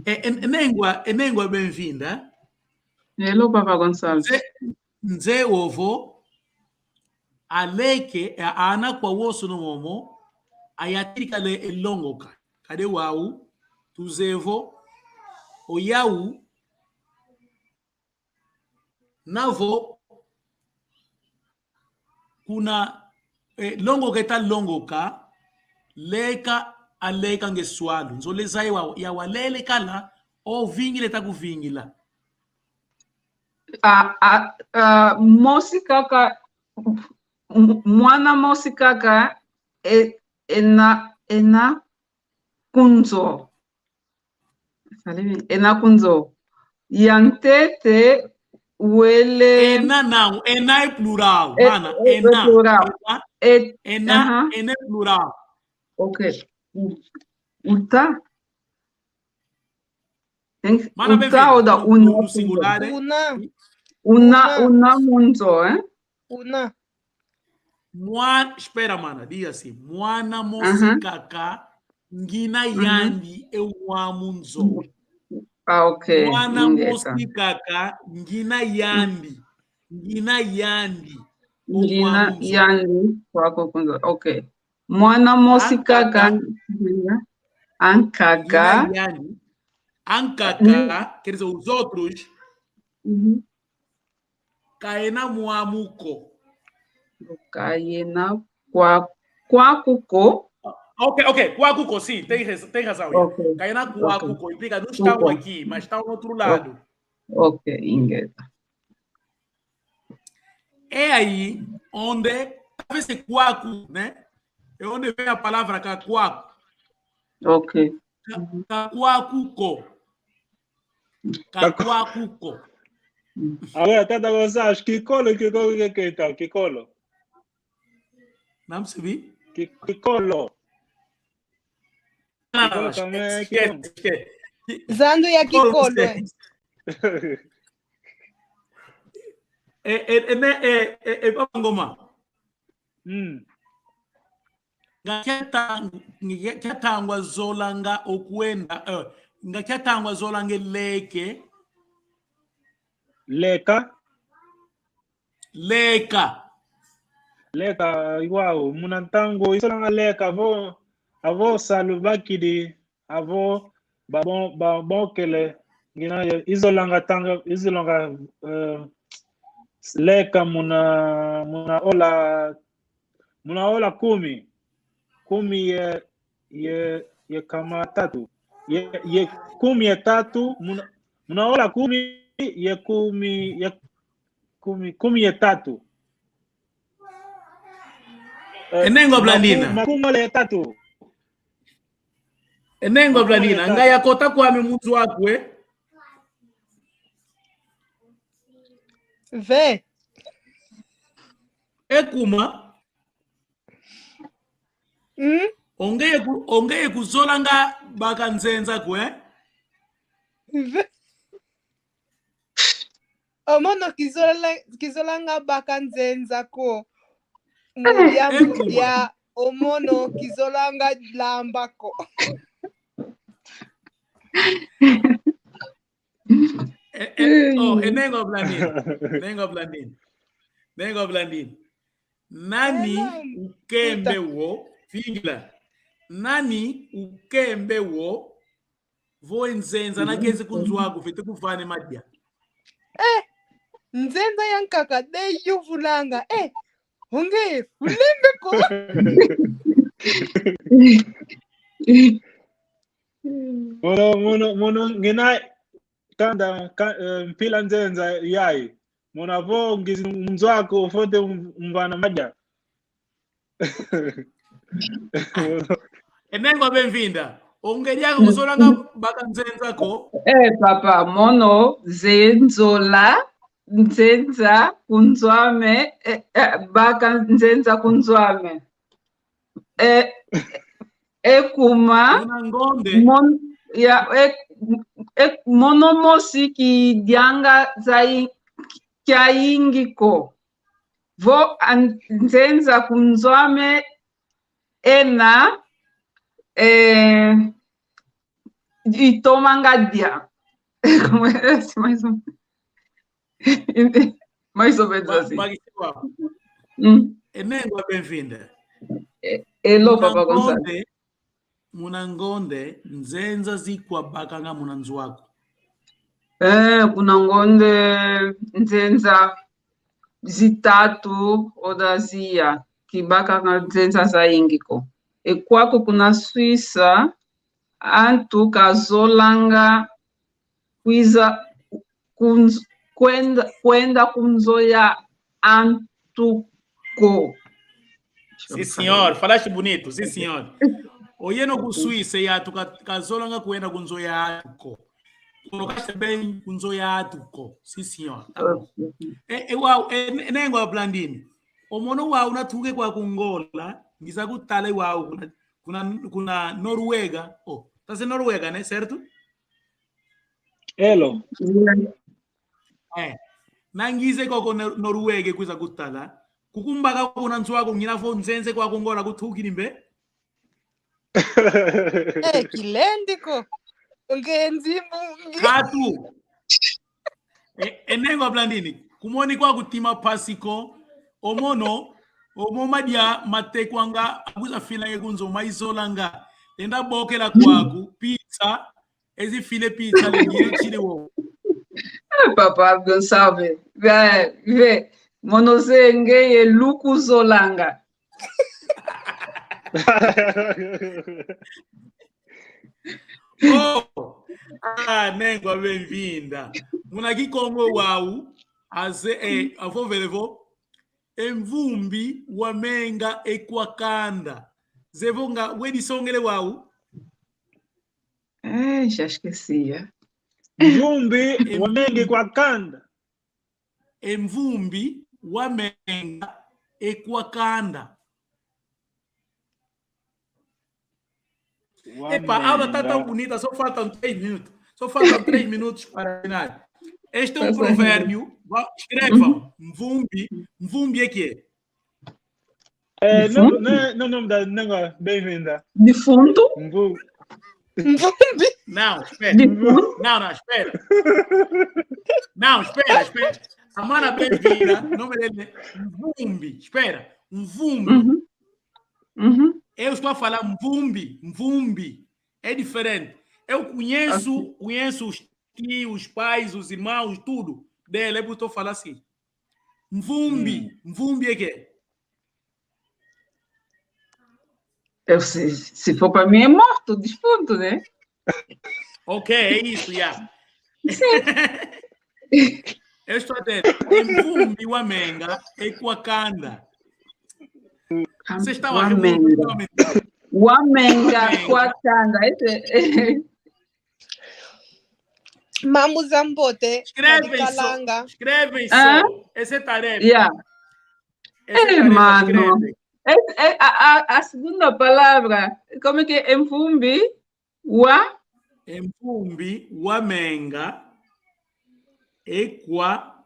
É, é, é Nengua, é Nengua, bem-vinda. Hello, Papa Gonçalves. Nze, nze ovo, aleke, a-, ana kwa woso no momo, ayatirika le e longoka. Kade wau, tuzevo, oyau, navo, kuna, eh, longoka eta longoka, leka, aleka nge swalu. Nzolele zai wa, ya walele kala, o vingile ta kuvingila. A, a, a, mosi kaka, m-, mwana mosi kaka, e, ena, ena kunzo. Salimi, ena kunzo. Ya ntete wele. Ena não, ena é plural, É, mana, é, é ena, plural. ena, É, ena, aham. Ena é plural. Ok. U-, uta. Tem, Mana, bem-vinda. uta o da No, una no, no kunzo. singular, eh? Una, Una, una. Una munzo, eh? Una. Mwa-, espera, mana, diga assim. Mwana Aham. mosi kaka, ngina Uhum. yandi, e mwa munzo. Ah, ok. Mwana Ingeta. Mosi kaka, ngina yandi. Ngina yandi. O mwa Ngina munzo. Yandi, kwaku kunzo. Ok. Mwana mosi Ankaka. Kaka, ngina, ankaka. Ngina yandi. Ankaka, quer dizer, os outros, Uhum. ka ena mwamu ko. Ka yena kwa, kwaku ko. Ok, ok, kwaku ko, sim, tem, raz-, tem razão. Yeah. Ok. Ka ena kwaku Ok. ko, implica não estão Kwaku. Aqui, mas estão no outro lado. Ok, ingeta. É aí onde, talvez é kwaku, né? É onde vem a palavra kakwaku. Ok. Ka-, kakwaku ko. Kakwaku ko. Agora, Tata Gonçalves, kikolo, kikolo, que que então? Kikolo. Não percebi? Ki-, kikolo. Não, não, não, Kikolo também é esquece, kikolo. Esquece. Zandu ya Kikolo, kikolo, esquece. eh. É, é, é, né, é, é, é, Papa Ngoma. Hum. Nga kia ta-, nga kia tangwa zolanga okwenda, eh, nga kia tangwa zolanga leke. Leka. Leka. Leka, igual, muna ntangu, izolanga leka, avo, avo salu bakidi, avo, babon-, babokele, ngina ye, izolanga tanga, izolanga, eh, leka muna, muna ola, muna ola kumi, kumi ye, ye, ye kama tatu, ye, ye kumi ye tatu, muna, muna ola kumi, ye kumi, ye kumi, kumi ye tatu. Eh, E Nengwa maku-, Blandina. Makumole ye tatu. E Nengwa Makumole ye Blandina, tatu. nga yakota kwame mu nzo aku, eh? Ve. E kuma, Hum? o ngeye ku-, o ngeye kuzolanga baka nzenza ku, eh? Ve. O mono kizola-, kizolanga baka nzenza ko. Mu diambu dia o mono kizolanga lamba ko. Eh, eh, oh, e Nengwa Blandina. Nengwa Blandina. Nengwa Blandine. Nani ukembe wo? Vingila. Nani ukembe wo? Vo e nzenza na keze ku nzo aku, fwete kuvana madia. Eh, nzenza ya nkaka de yuvulanga. Eh, onge, ulembe ko. Mono, mono, mono, ngina kanda, ka, eh, mpila nzenza yayi. Mono vo ngizi mu nzo aku, fwete mv-, mvana madia. E nengwa Bemvinda. Onge diaka kuzolanga baka nzenza ko? Eh, papa, mono, ze nzola, nzenza, ku nzo ame, eh, eh, baka nzenza ku nzo ame. Eh, e kuma, Muna ngonde. Mon-, ya, e, e, mono mosi kidianga za i-, kia yingi ko. Vo an-, nzenza ku nzo ame ena, eh, itomanga dia. Como é esse? Mais ou, mais ou menos Ba-, assim. bakisiwa. Hum. E nengwa Bemvinda. E-, Hello, Muna Papa Gonçalves. Ngonde, muna ngonde, nzenza zikwa bakanga muna nzo aku? Eh, kuna ngonde nzenza zitatu oda ziya, kibakanga nzenza za yingi ko. E kwaku kuna Suíça, antu kazolanga kwiza ku nz-, kwenda, kwenda ku nzo ya antu ko. Sim, senhor. Falaste bonito, sim, senhor. Oyeno ku Suíça, ya antu ka-, kazolanga kwenda ku nzo ya antu ko. Colocaste bem, ku nzo ya antu ko. Sim, senhor. Tá bom. E, e, wau, e, e, nengwa Blandine. O mono wau na tuke kwa ku Angola, ngiza kutala wau kuna, kuna, kuna Noruega. Oh, tá se Noruega, né? Certo? Hello. Eh. Na ngize koko Nor-, Noruega kwiza kutala. Kukumbaka kuna nzo aku, ngina vo nzenza kwa ku Angola kutukidi mbe? Eh, kilendi ko. Nge nzimbu, nge- Katu. E, e nengwa Blandine. Kumoni kwa kutima mpasi ko. O mono, o mo madia matekwanga, akwiza filanga ku nzo, ma izolanga. Enda bokela kwaku, pizza, ezi file pizza, le ngire chile wo. Eh, Papa Gonçalves. Ve, ve. Mono ze ngeye luku zolanga. Oh! Ah, nengwa Bemvinda. Muna Kikongo wau, aze, eh, avovele vo, e mvumbi wa menga e kwa kanda. Zevo nga wedi songele wau? Eh, já esquecia. Mvumbi wa menga e kwa kanda. E mvumbi wa menga e kwa kanda. Epa, a aula tá tão bonita, só faltam três minutos. Só faltam três minutos para final. Este é um provérbio. Vá, escrevam. Mvumbi. Mvumbi é que é? É, não, não, não, não, não, não, bem-vinda. Defunto? Mvu-, Não, espera. Defunto? Não, não, espera. Não, espera, espera. A mana bem-vinda. Nome dele é Mvumbi. Espera. Mvumbi. Uhum. Uhum. Eu estou a falar Mvumbi. Mvumbi. É diferente. Eu conheço, Ok. Conheço os tios, pais, os irmãos, tudo dele. É por isso que eu falo assim. Mvumbi. Mvumbi é quê? Eu, se, se for para mim, é morto, defunto, né? Ok, é isso, já. Eu estou a dizer, e mvumbi wa menga e kwa kanda. Vocês estão a rir muito, Wamenga. estão a me entender. Wamenga kwa kanda. Esse é... Mambu za mbote, Escrevem só. Kalanga. Escrevem Hã? só. Esse é tarefa. Yeah. Esse é Eh, tarefa, mano. escrevem. É, é, a, a, a segunda palavra, como é que é? Mvumbi? Wa? E mvumbi wa menga e kwa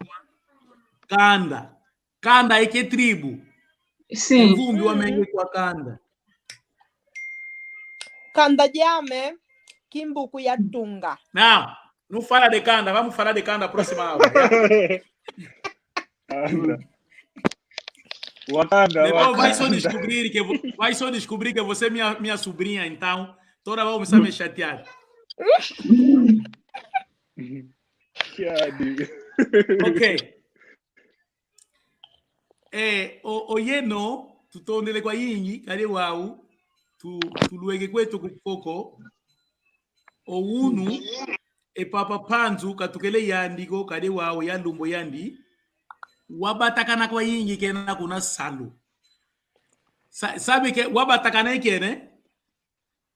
kanda. Kanda é que é tribo. E Sim. mvumbi wa menga e kwa kanda. Kanda diame, kimbuku ya tunga. Não, não fala de kanda. Vamos falar de kanda próxima aula, já? Anda. Wakanda, Depois vai só Wakanda. Descobrir que vo- vai só descobrir que você é minha, minha sobrinha, então toda hora você me chatear. Kiadi. Ok. Eh, o, o yeno, tutondele kwa yingi, kadi wau, tu, tulweke kweto ku Foko, o unu, e Papa Panzu, katukele yandi ko, kadi wau, ya lumbu yandi, wabatakana kwa yingi kena kuna salu. Sa-, sabe que wabatakana kena?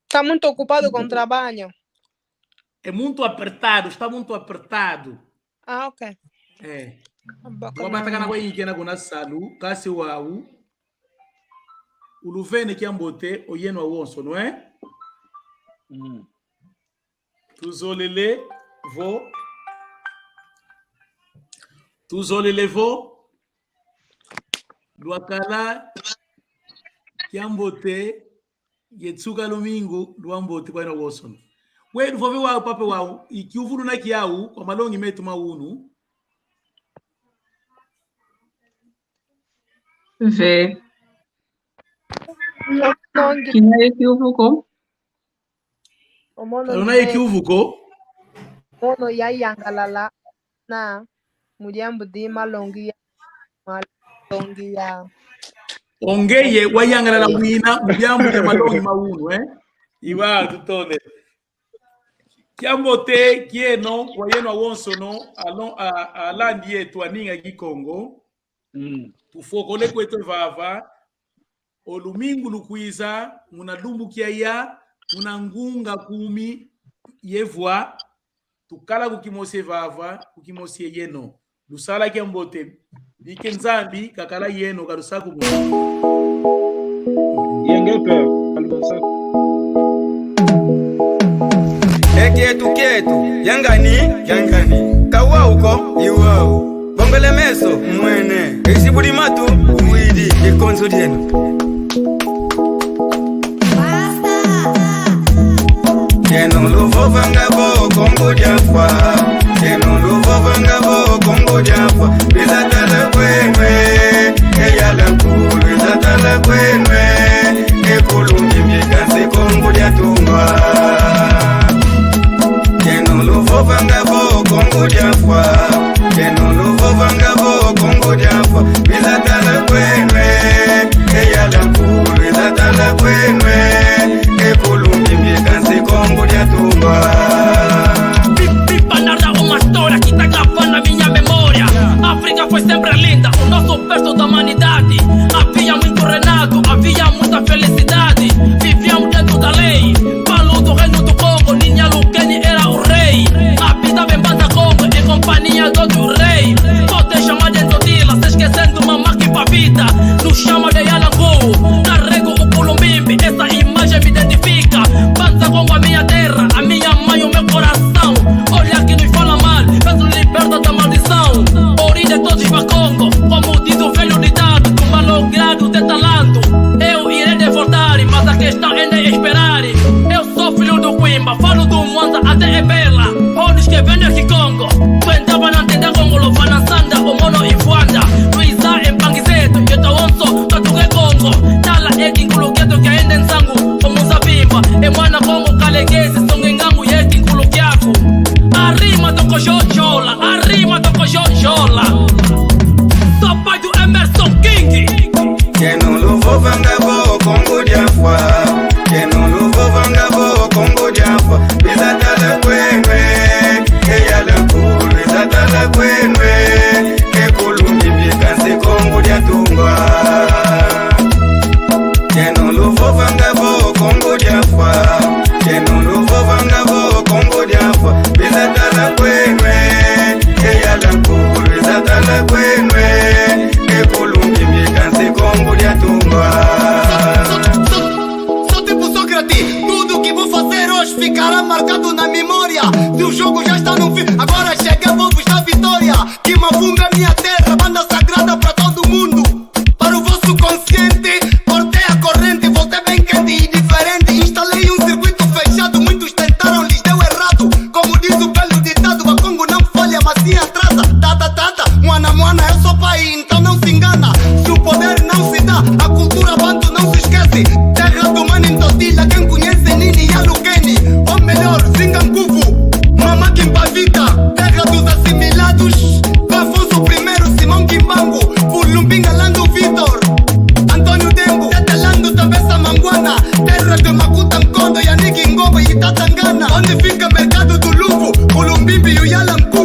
Está muito ocupado com trabalho. É muito apertado, está muito apertado. Ah, ok. Eh, Bacana. Wabatakana kwa yingi kena kuna salu, kansi wau, uluvene kiambote, o yeno awonso, não é? Mm. Tuzolele vo. Tuzolele vo. Lwakala kiambote, ye nsuka lumingu, lwambote kwa yeno awonso. We, luvove wau, papa wau, i kiuvu luna kiau, kwa malongi meto ma unu. Ve. Nongi. Kina ye kiuvu ko? Omono Luna ni ye kiuvu ko? mono yayangalala na mu diambu di malongi ya, malongi ya. O ngeye wayangalala wina mu diambu dia malongi ma unu, eh? I wau, tutondele. Kiambote kieno kwa yeno awonsono, alo-, a-, alandi yeto, aninga Kikongo. Mm. Tufokole kweto vava, o lumingu lukwiza, muna lumbu kiaya, muna ngunga kumi ye vwa, tukala ku kimosi vava, ku kimosi ye yeno. Lusala kiambote, bike Nzambi kakala yeno, kalusaku mu. Yenge pe, kalusaku. E kieto kieto, yangani, yangani. Ka wau ko, i wau. Bongele meso, mwene. Esi budi matu, widi, ye konso dieno. Yeno luvovanga vo Kongo dia Mfwa. Yeno luvovanga vo Kongo dia Mfwa. Biza tala kwenu e. E yala nkulu, biza tala kwenu e. E kulumbi mbi kansi Kongo dia Tungwa. Yeno luvovanga vo Kongo dia Mfwa. Yeno luvovanga vo Kongo dia Mfwa. Biza tala kwenu e. E yala nkulu, biza tala kwenu e. E kulumbi mbi kansi Kongo dia Tungwa. Pipa nada, uma história que tá gravando na minha memória. África foi sempre linda, o nosso berço da humanidade. Havia muito reinado, havia muita felicidade. Vivíamos dentro da lei. Paulo do Reino do Congo, Ninha Lukeni era o rei. Habitava em Mbanza Kongo em companhia do outro rei. Pode chamar de Ntotila, se esquecendo Mamaki Pavita. Nos chama de Yalangu, carrego o Kulumbimbi, essa imagem me identifica. Mbanza Kongo, a minha terra, a minha mãe, o meu coração. Olha que nos fala mal, mas nos liberta da maldição. Origem de todos Bakongo, como diz o velho ditado, do malogrado de talanto. Eu irei de voltar, mas a questão ainda é esperar. Eu sou filho do Quimba, falo do Mwanza até Ebela. Olhos que vêm de Kikongo, tu entrava na tenda Kongo, Lovana Sanda, o mono Ifuanda. Luiza, Empangizeto, Yeta Wonso, Katuke Kongo. Tala, Eki Nkulu Keto, que ainda em Sango, como Zabimba. E Mwana Kongo, Kalegezi, Songengango, Yeki Nkulu Kiaku. A rima do Kojojola, a rima do Kojojola. Sou pai do Emerson King. Yeno luvovanga vo Kongo dia Mfwa. Yeno luvovanga vo Kongo dia Mfwa. Biza tala kwenu e. E yala nkulu, biza tala kwenu e. E kulumbi mbi kansi Kongo dia Tungwa. Yeno luvovanga vo Kongo dia Mfwa. Yeno luvovanga vo Kongo dia Mfwa. Biza tala kwenu e. E yala nkulu, biza tala kwenu e. E kulumbi mbi kansi Kongo dia Tungwa. Sou tipo Sócrates, tudo que vou fazer hoje ficará marcado na memória. Se o jogo já está no fim, agora chega, vou vos dar vitória. Kimafunga, minha terra, banda sagrada pra todo mundo. Para o vosso consciente, cortei a corrente, voltei bem quente e diferente. Instalei um circuito fechado, muitos tentaram, lhes deu errado. Como diz o velho ditado, Bakongo não falha, mas sim atrasa. Tata, tata, mwana, mwana, eu sou pai, então não se engana. Se o poder não Bibi uyala nku.